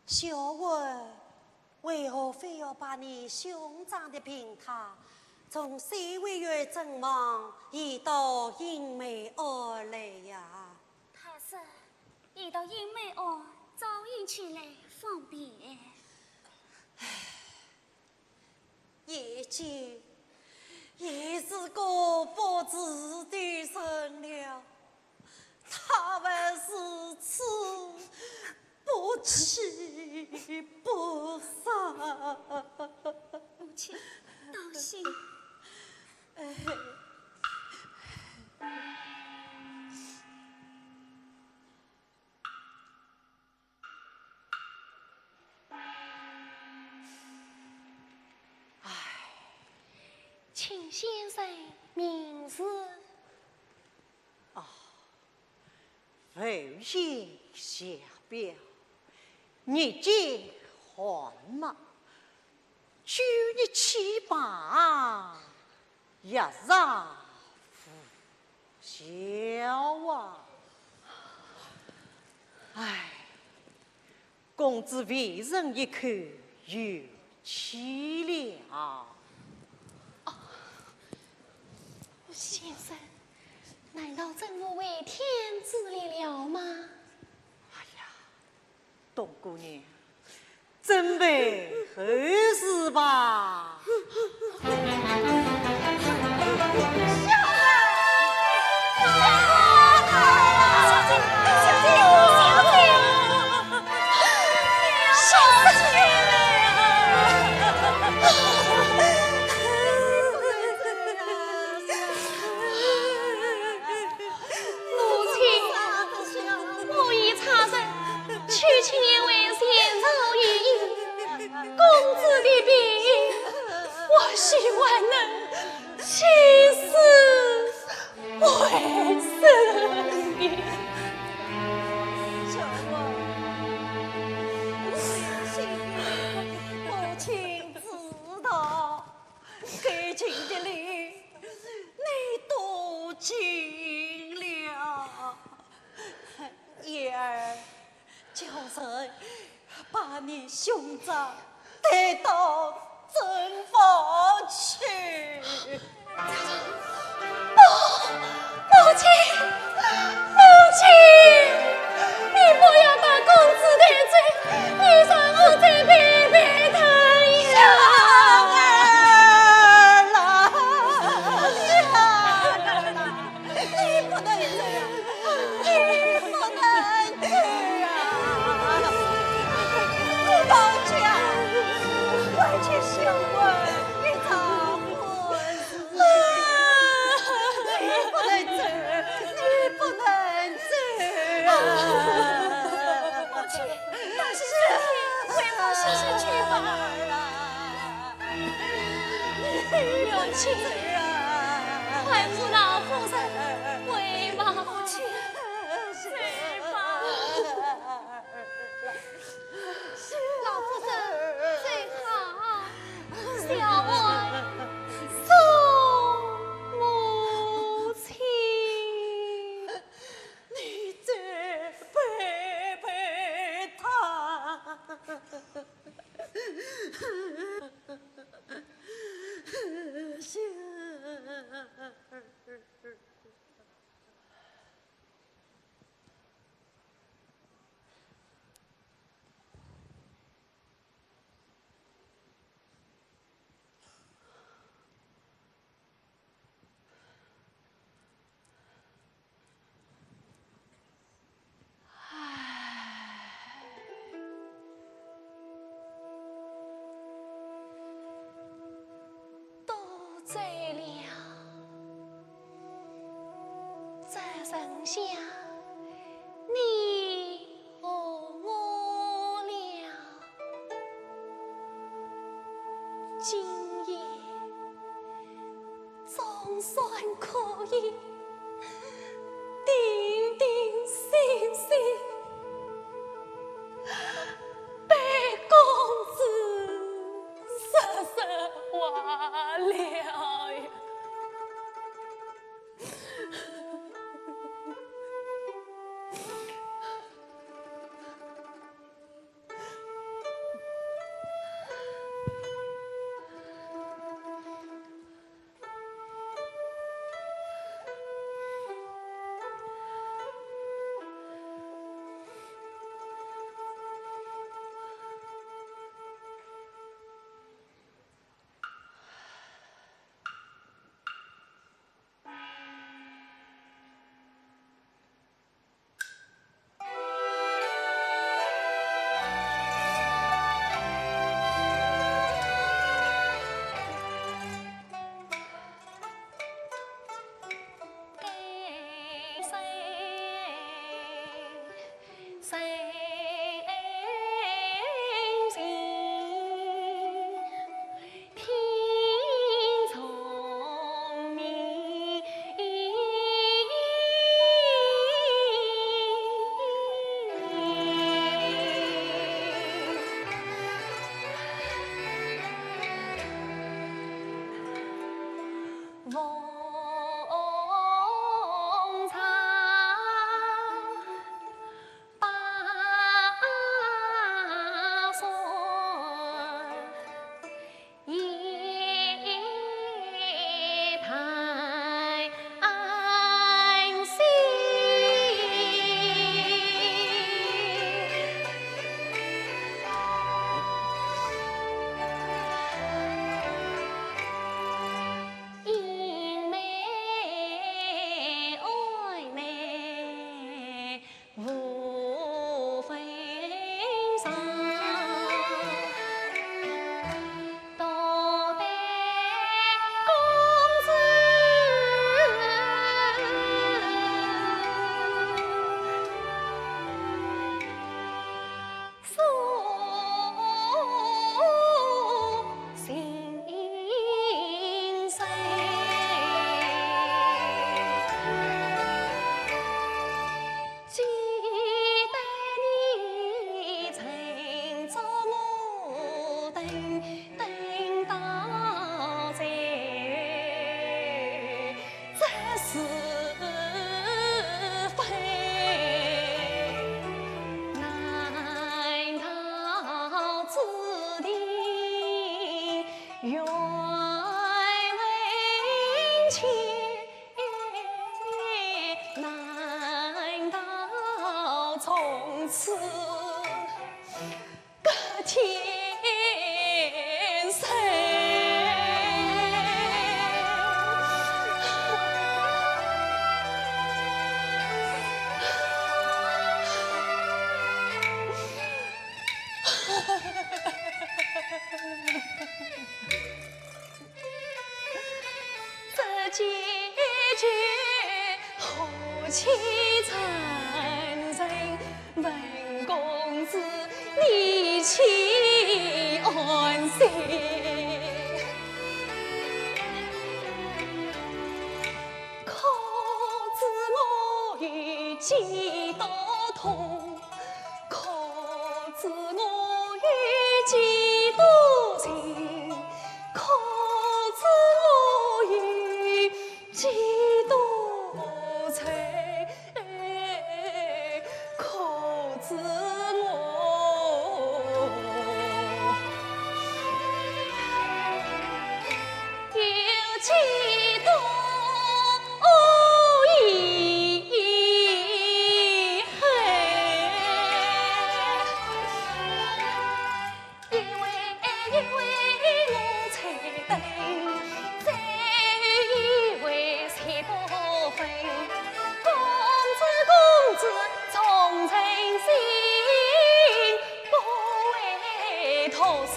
小文，为何非要把你兄长的病榻从三味园诊房移到莺梅庵来呀？太师，移到莺梅庵照应起来方便。 已经，已是个不治的人了，他还如此不欺不杀。母亲，当心。哎。 唉，请先生明示。哦，侯爷下表，日间寒嘛，救你起吧。 也是无效啊。唉，公子未曾一口有气了。先生，难道真误会天子令了吗？哎呀， 冬姑娘，准备后事吧。母亲，我已差人 去请一位前朝御医，公子的病，或许还能起死回生的。小文，我心里不清自道，该情节里你多情了。 燕儿，叫人把你兄长带到正房去。不，母亲，母亲，你不要把公子带走，你让我再陪陪他呀。小儿啊，小儿啊。 你不能走啊！你不能走啊！我保家，为求小文一场婚事，你不能走，你不能走啊！母亲，母亲，快放先生去吧。 母亲，还是老夫人回房去吧。老夫人，走好，小文送母亲。你再陪陪他。 唉，多嘴了，只剩下你和我了。 今夜总算可以定定心心，陪公子说说话了。等到最后，这是非？难道注定缘分尽？难道从此 隔天山。这结局何其残忍， 问公子，你且安心。可知我有几多痛，可知我有几多情，可知我有几多愁。 可知我有几多遗憾？ 一回一回我吹灯，再一回谁不分？公子公子重称心，不为托死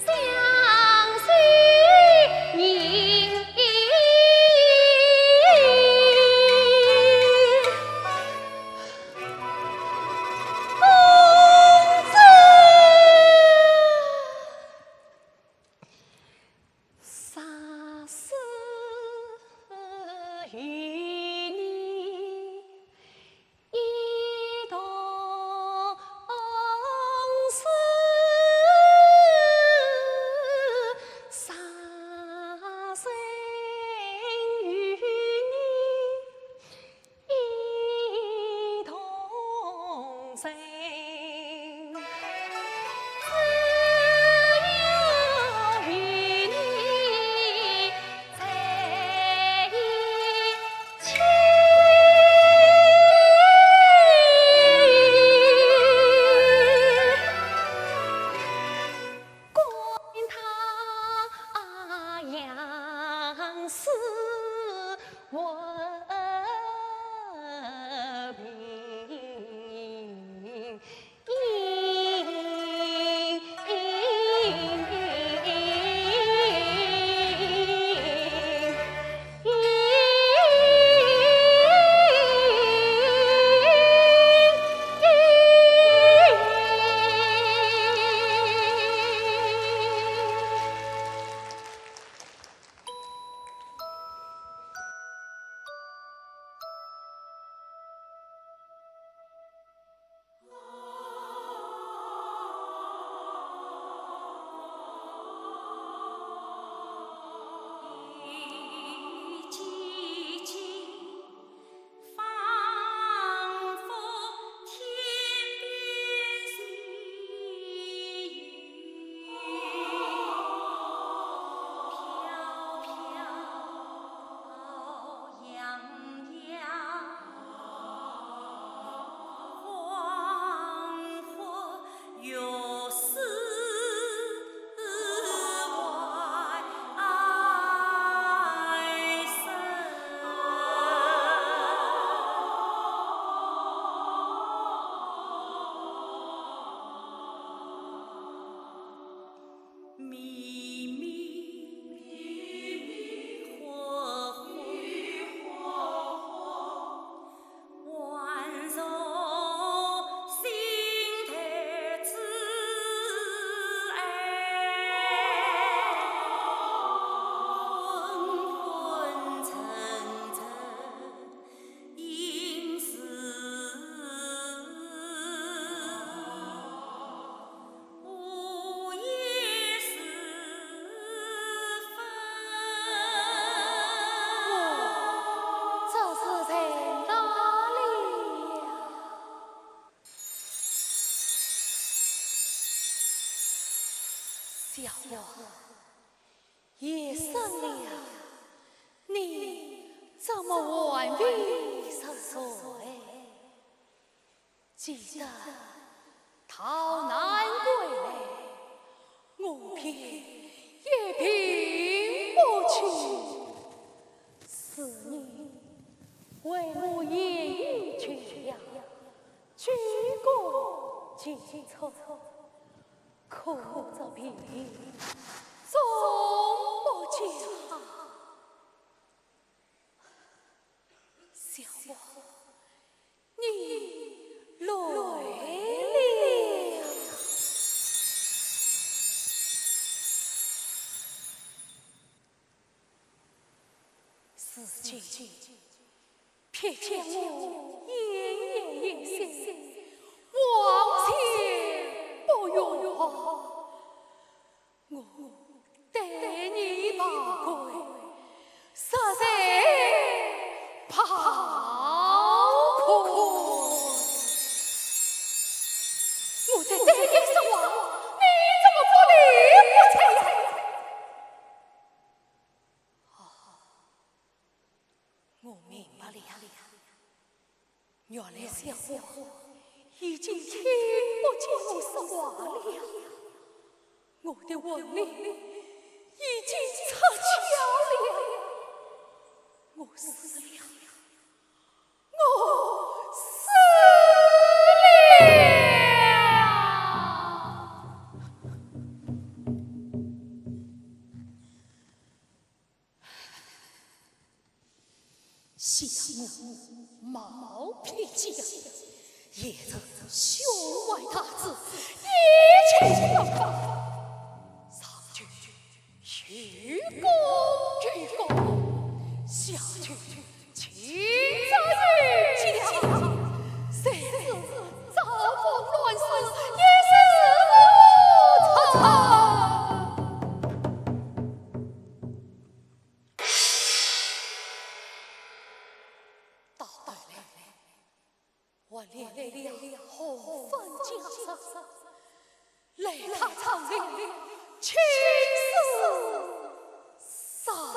相许人。 公子，啥事与你一同死？啥人与你 一同生。只有与你在一起。 管他杨氏闻名。小王，夜深了，你怎么还未入睡？记得逃难归来，我便一病不起。是你为我夜雨救药，举国尽存，可这病终不假。小王，你累了。如今，偏将我奄奄一息，望天不应。 我对你抱愧，实在抱愧。我在对你说话，你怎么不理不睬呀？啊，我明白了。 原来小王已经听不见我说话了，我的魂灵已经出窍了，我死了，我死了。 想我冒ผิ气，也是胸怀大志，一气要报。上去鞠躬鞠躬，下去请罪于家，谁知遭逢乱世，也是我无错。 到头来，我连累了红粉家族，累他朝廷亲手上官。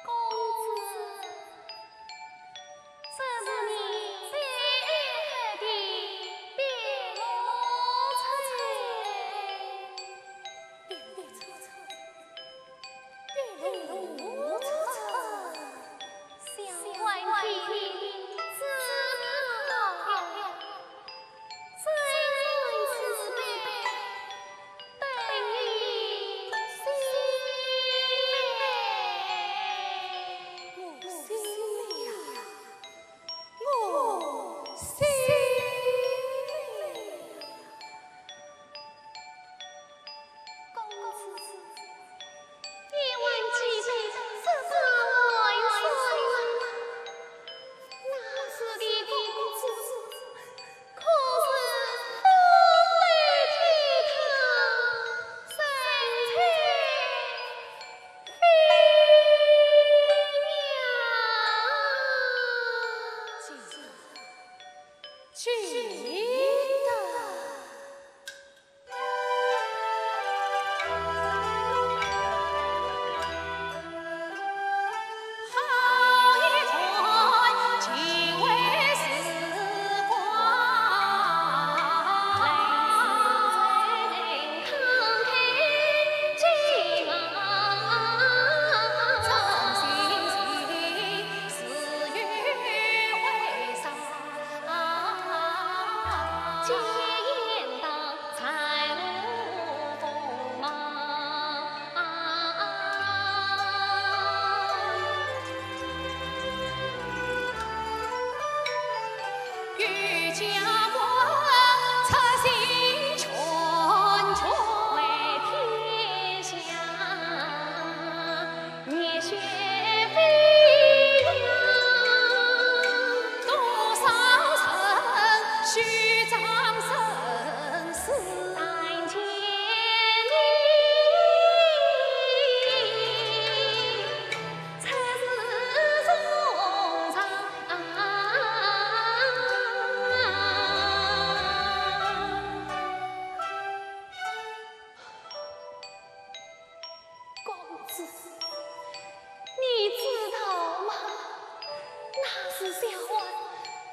公子， 这是你最爱的碧螺春。碧螺春，碧螺春。想问君子可好？小欢，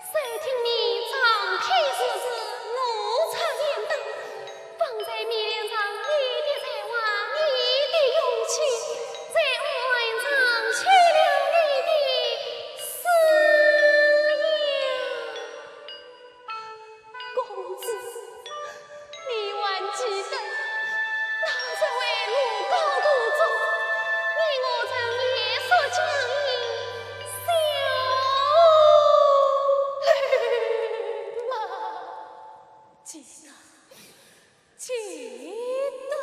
谁听你张口如此，怒出言端，方才面上你的才华，你的勇气，在暗暗藏起了你的思念。 公子，你还记得那日为我高歌中，你我曾言说将以箫来吗？记得，记得。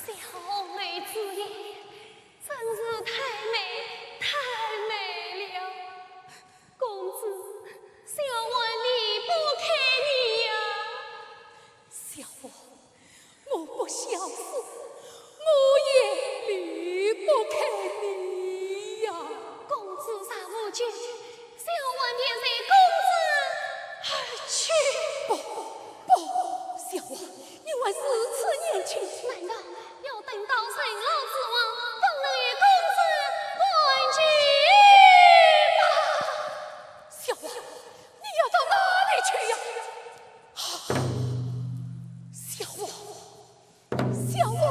小妹子也，真是太美，太美了。公子，小欢离不开你呀。小欢， 我不孝子，我也离不开你呀。公子若无求，小欢便随公子而去。不，不，小欢，你还如此年轻。难道要等到人老珠黄，方能与公子团聚吗？小欢，你要到哪里去呀？ 小王，小王，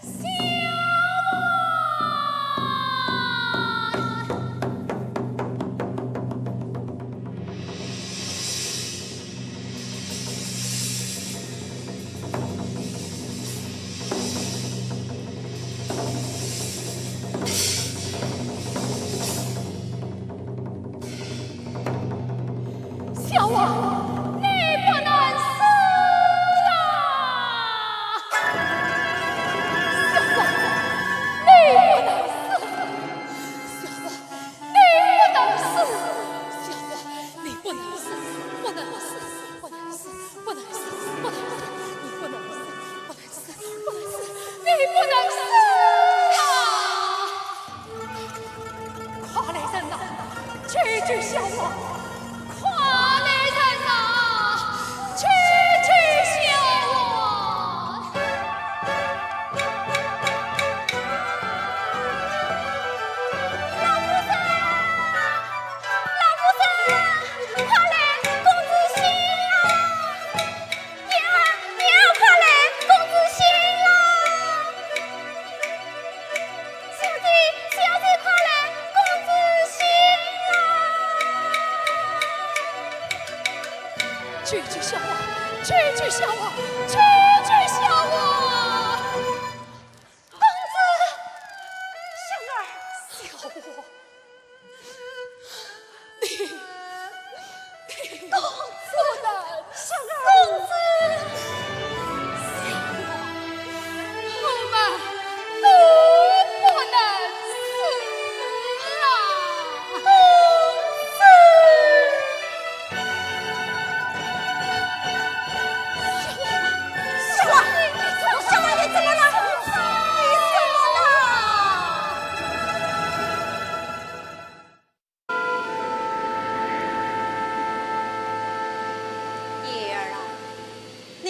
小王！小王，你不能死啊！小王，你不能死！小王，你不能死！小王，你不能死！不能死！不能死！不能死！不能死！你不能死！不能死！ 不能死，你不能死啊！快来人呐，救救小王！快来人呐，救救小王！老夫人，老夫人，快来，公子醒了！ 娘儿，娘儿，快来，公子醒了！小姐，小姐，快来，公子醒了！救救小王，救救小王，救救小王！公子，香儿，小王。 你，你公子，香儿，公子，我们都不能死了。公子，香儿，香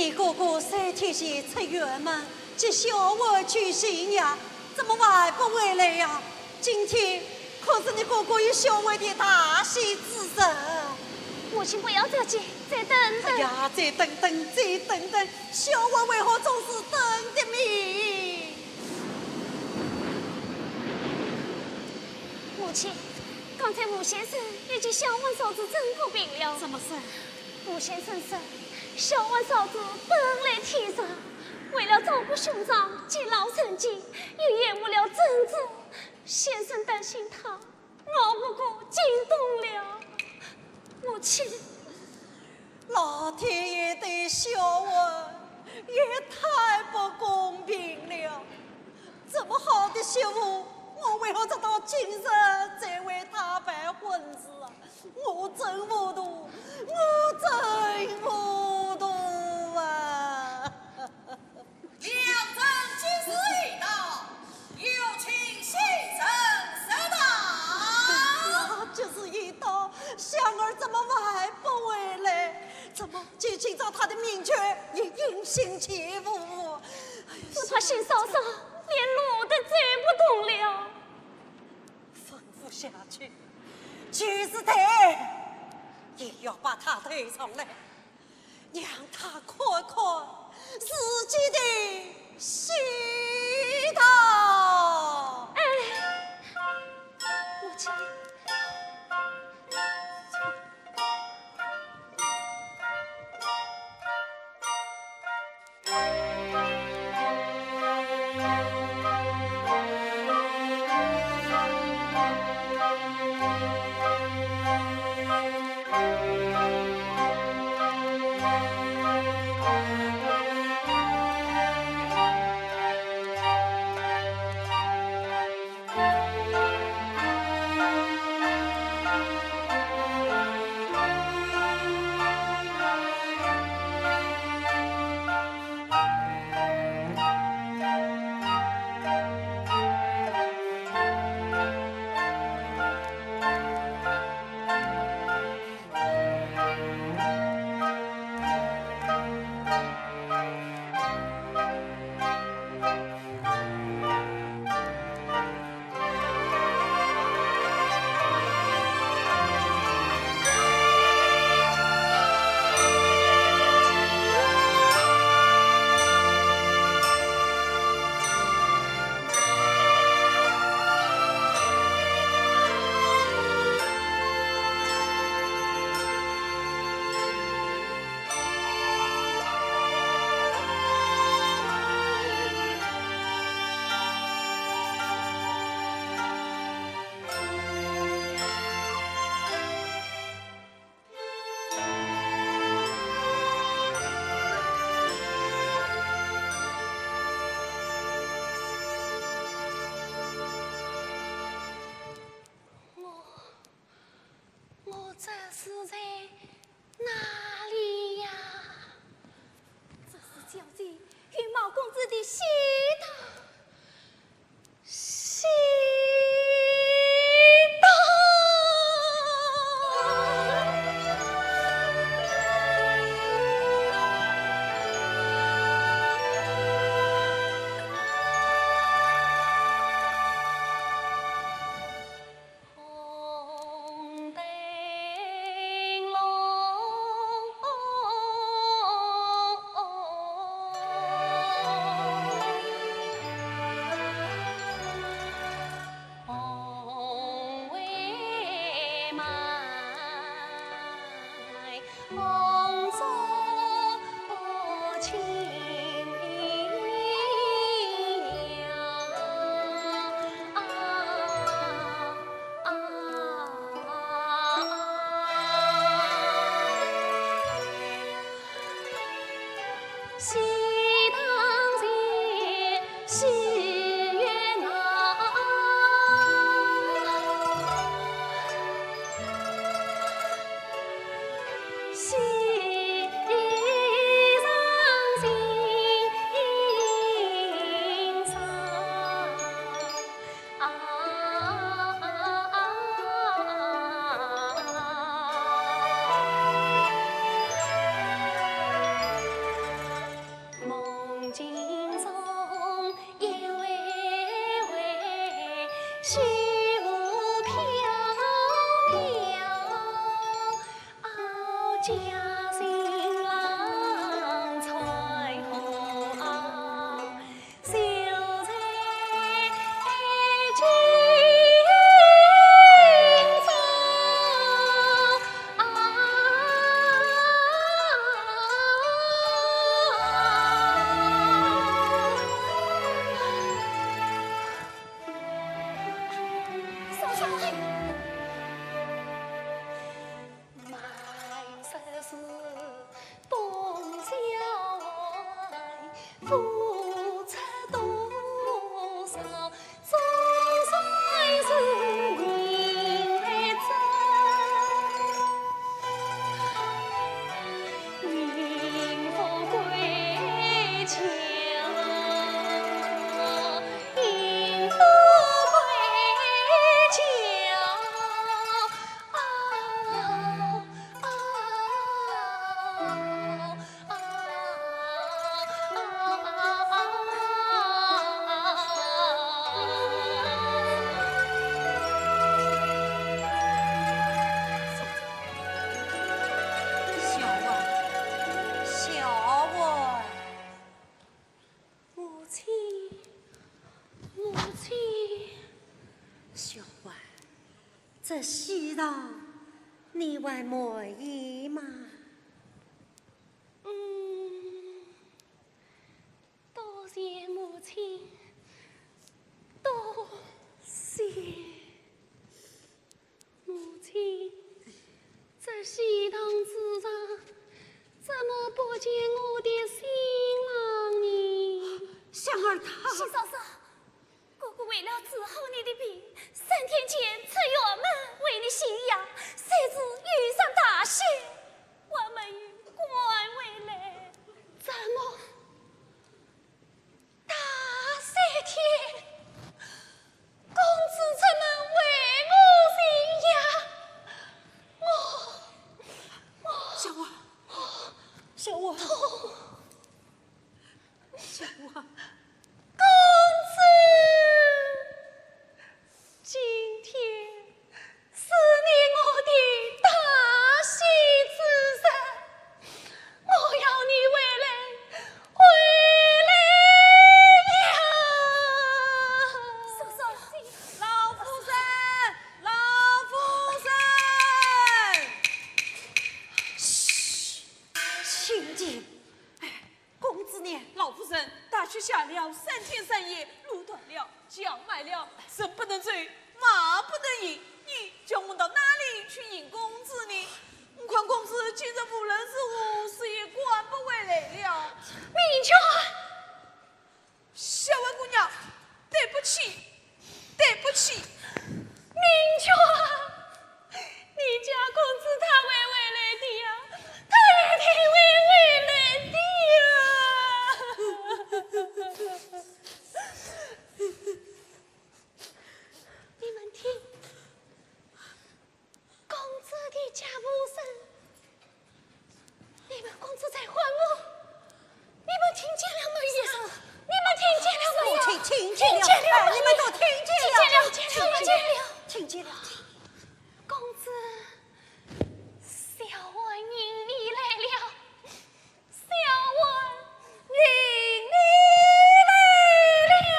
你哥哥三天前出远门，接小环去巡夜，怎么还不回来呀？今天可是你哥哥与小环的大喜之日。母亲不要着急，再等等。哎呀，再等等，再等等，小环为何总是等的命？母亲，刚才吴先生已经小环嫂子诊过病了。怎么说？ 吴先生说，小环嫂子本来体弱，为了照顾兄长及老人家，又延误了诊治。先生担心她熬不过惊动了。母亲，老天爷对小环也太不公平了。这么好的媳妇，我为何直到今日才为她办婚事啊？ 我真糊涂，我真糊涂啊！良辰吉时已到，有请新人入堂。啊，吉时已到，香儿怎么还不回来？怎么今，今朝她的命却也音信全无？哎呀，只怕新嫂嫂连路都走不动了。 吩咐下去，就是抬，也要把她抬上来，让她看看自己的喜头。哎，母亲。我，我这是在哪里呀？这是小姐与毛公子的喜堂。 喜堂。小文，小文。母亲，母亲。小文，这喜糖你还满意吗？嗯，多谢母亲，多谢。 母亲，这喜糖之上，怎么不见我的新郎呢？香儿她……喜嫂嫂，哥哥为了治好你的病，三天前出远门为你洗牙，谁知遇上大雪，还没有赶回来。怎么？ 大雪天，公子出门为我洗牙，我，我……小文，小文，痛。小文。公子，今天 是你我的大喜之日，我要你回来，回来呀！叔叔，老夫人，老夫人。嘘，清静。哎， 公子呢？老夫人，大雪下了三天三夜，路断了，桥埋了，人不能走，马不能行。你叫我到哪里去迎公子呢？我看公子今日无论如何是也赶不回来了。明秋啊！小文姑娘，对不起， 对不起。明秋啊，你家公子他会回来的呀，他一定会回来的呀。你们听， 公子的脚步声。你们公子在唤我，你们听见了没有？你们听见了没有？我听，听见了，听见了，哎，你们都听见了，听见了，听见了，听见了，听见了。公子，小文迎你来了。 小文迎你来了。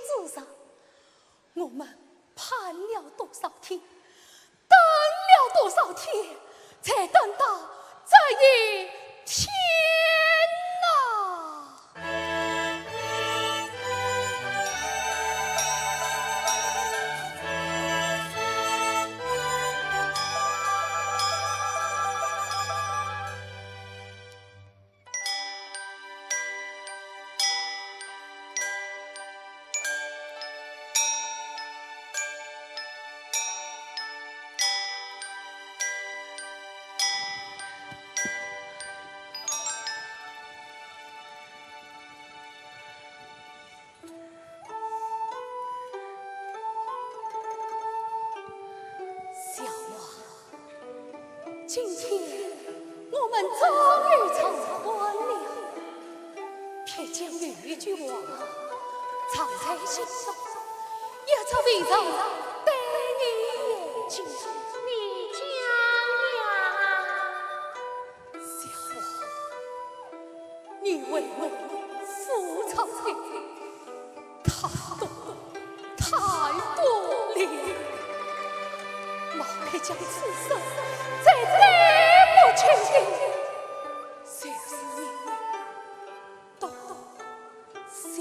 之上，我们盼了多少天，等了多少天，才等到这一天呐！ 小王，今天我们终于成婚了。撇讲有一句话，藏在心中，也只为着对你言讲。你讲呀。 小王，你为我付出的太多，太多了。毛撇讲此生再对不起的，就是你。 多想。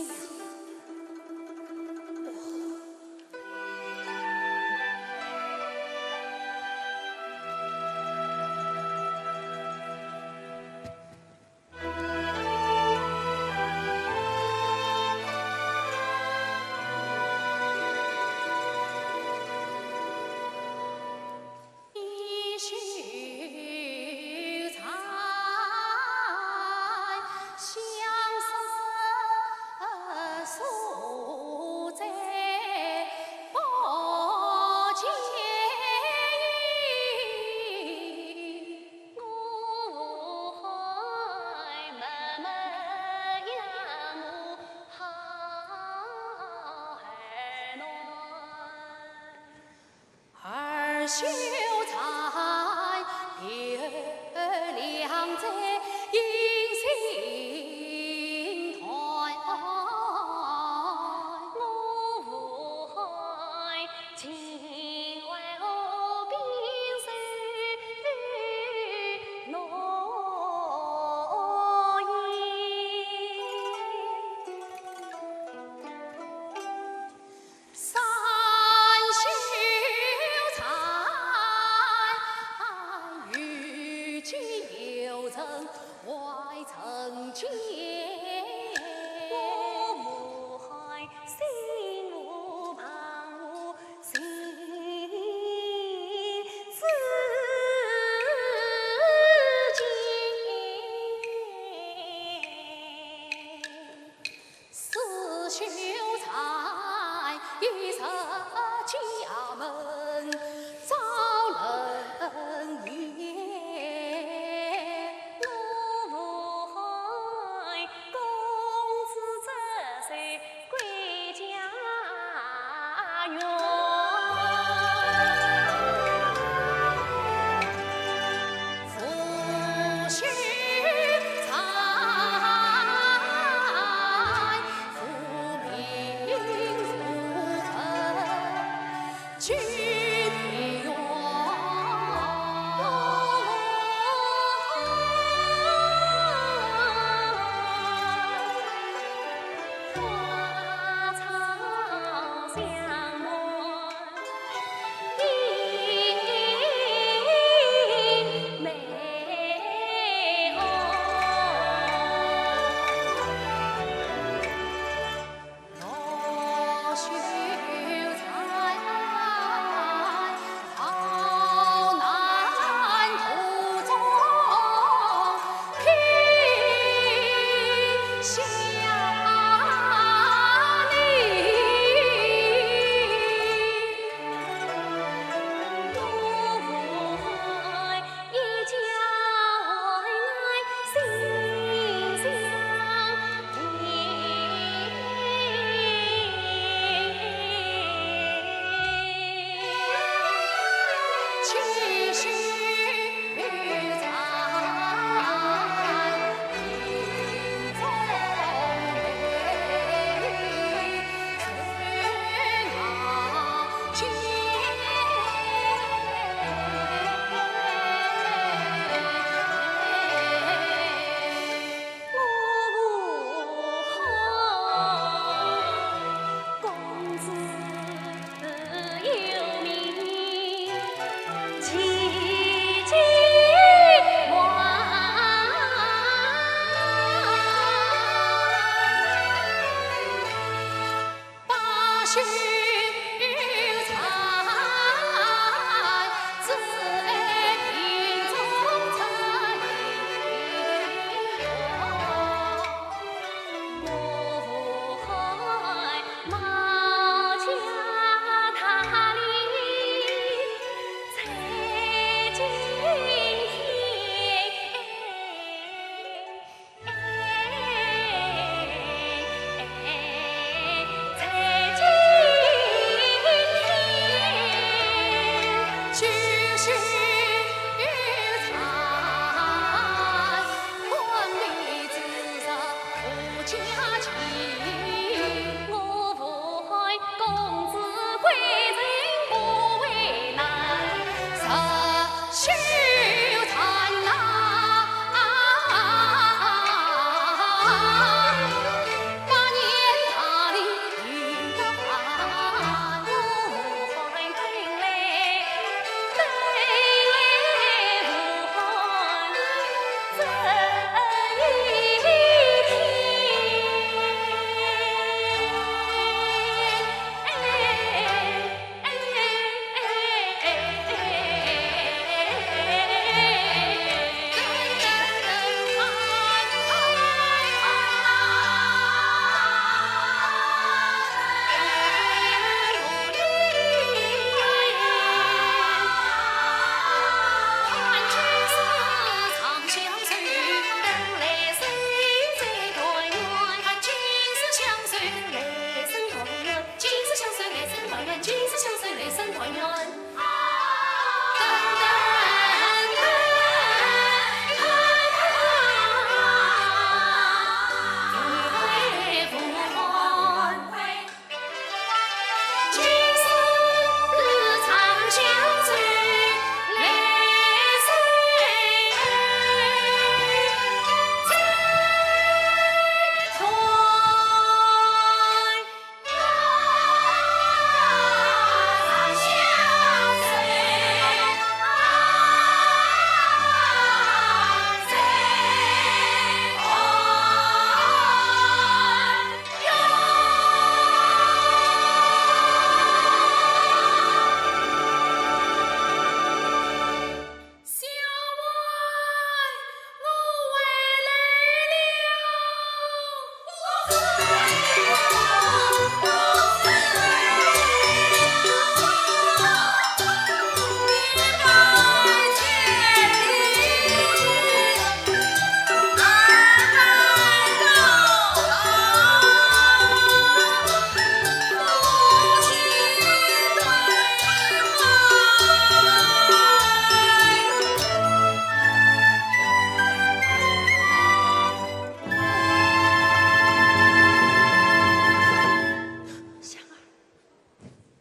香儿，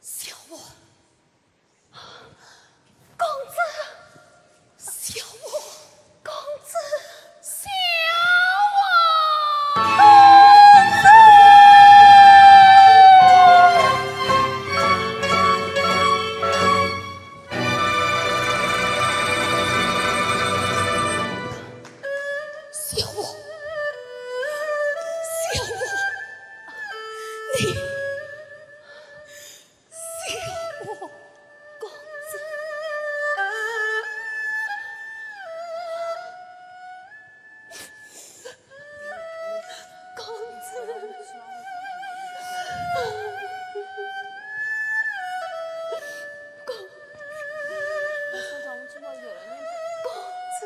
小王。 公子，小王，公子，小王，公子。小王，小王，你 小王，公子，公子，公子，公子。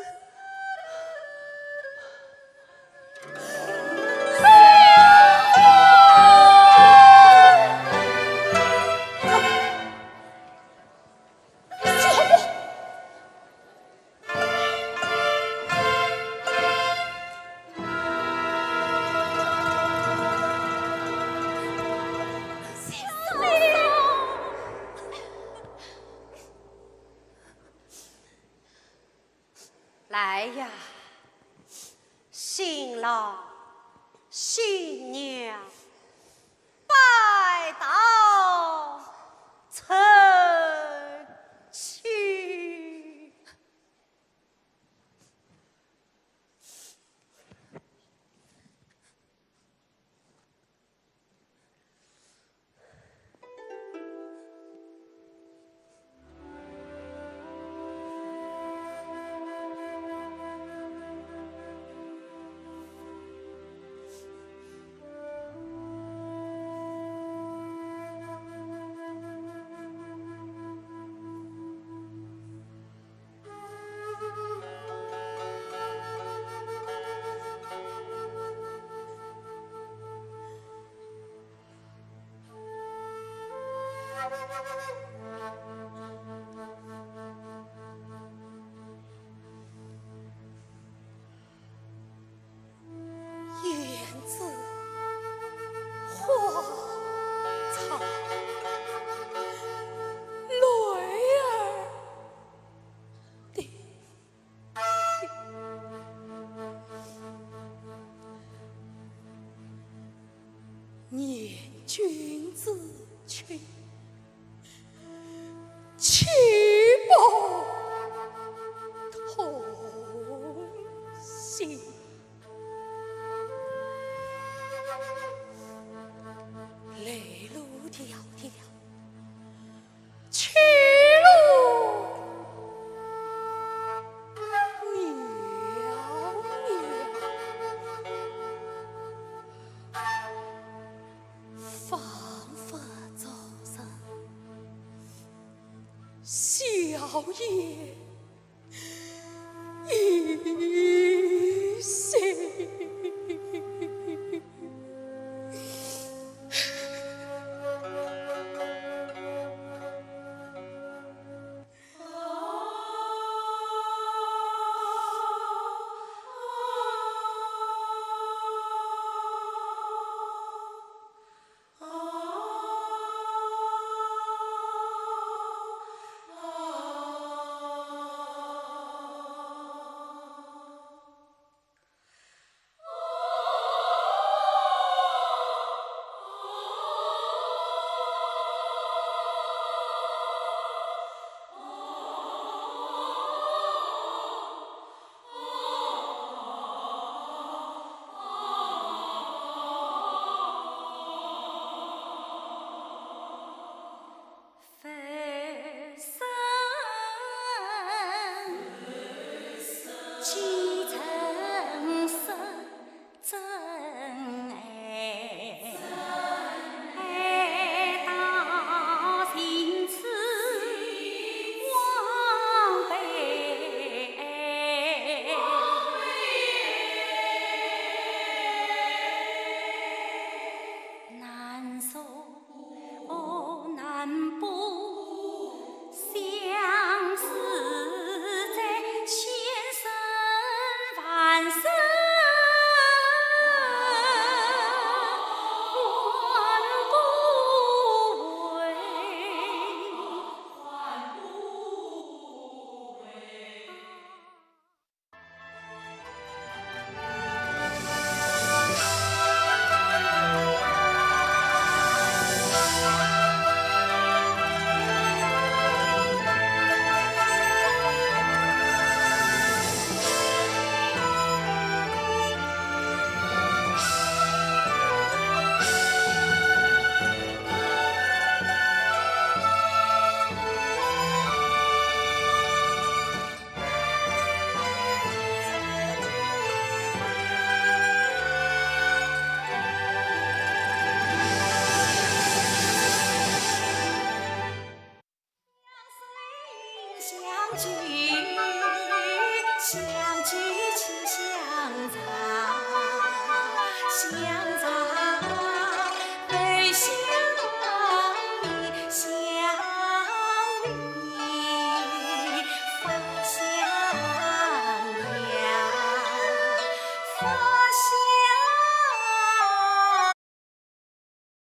来呀，新郎新娘拜堂成亲。胭脂花草，泪儿滴。 念君之情，泣不通心。泪如迢迢， 去路渺渺，彷彿昨日笑靥 依稀。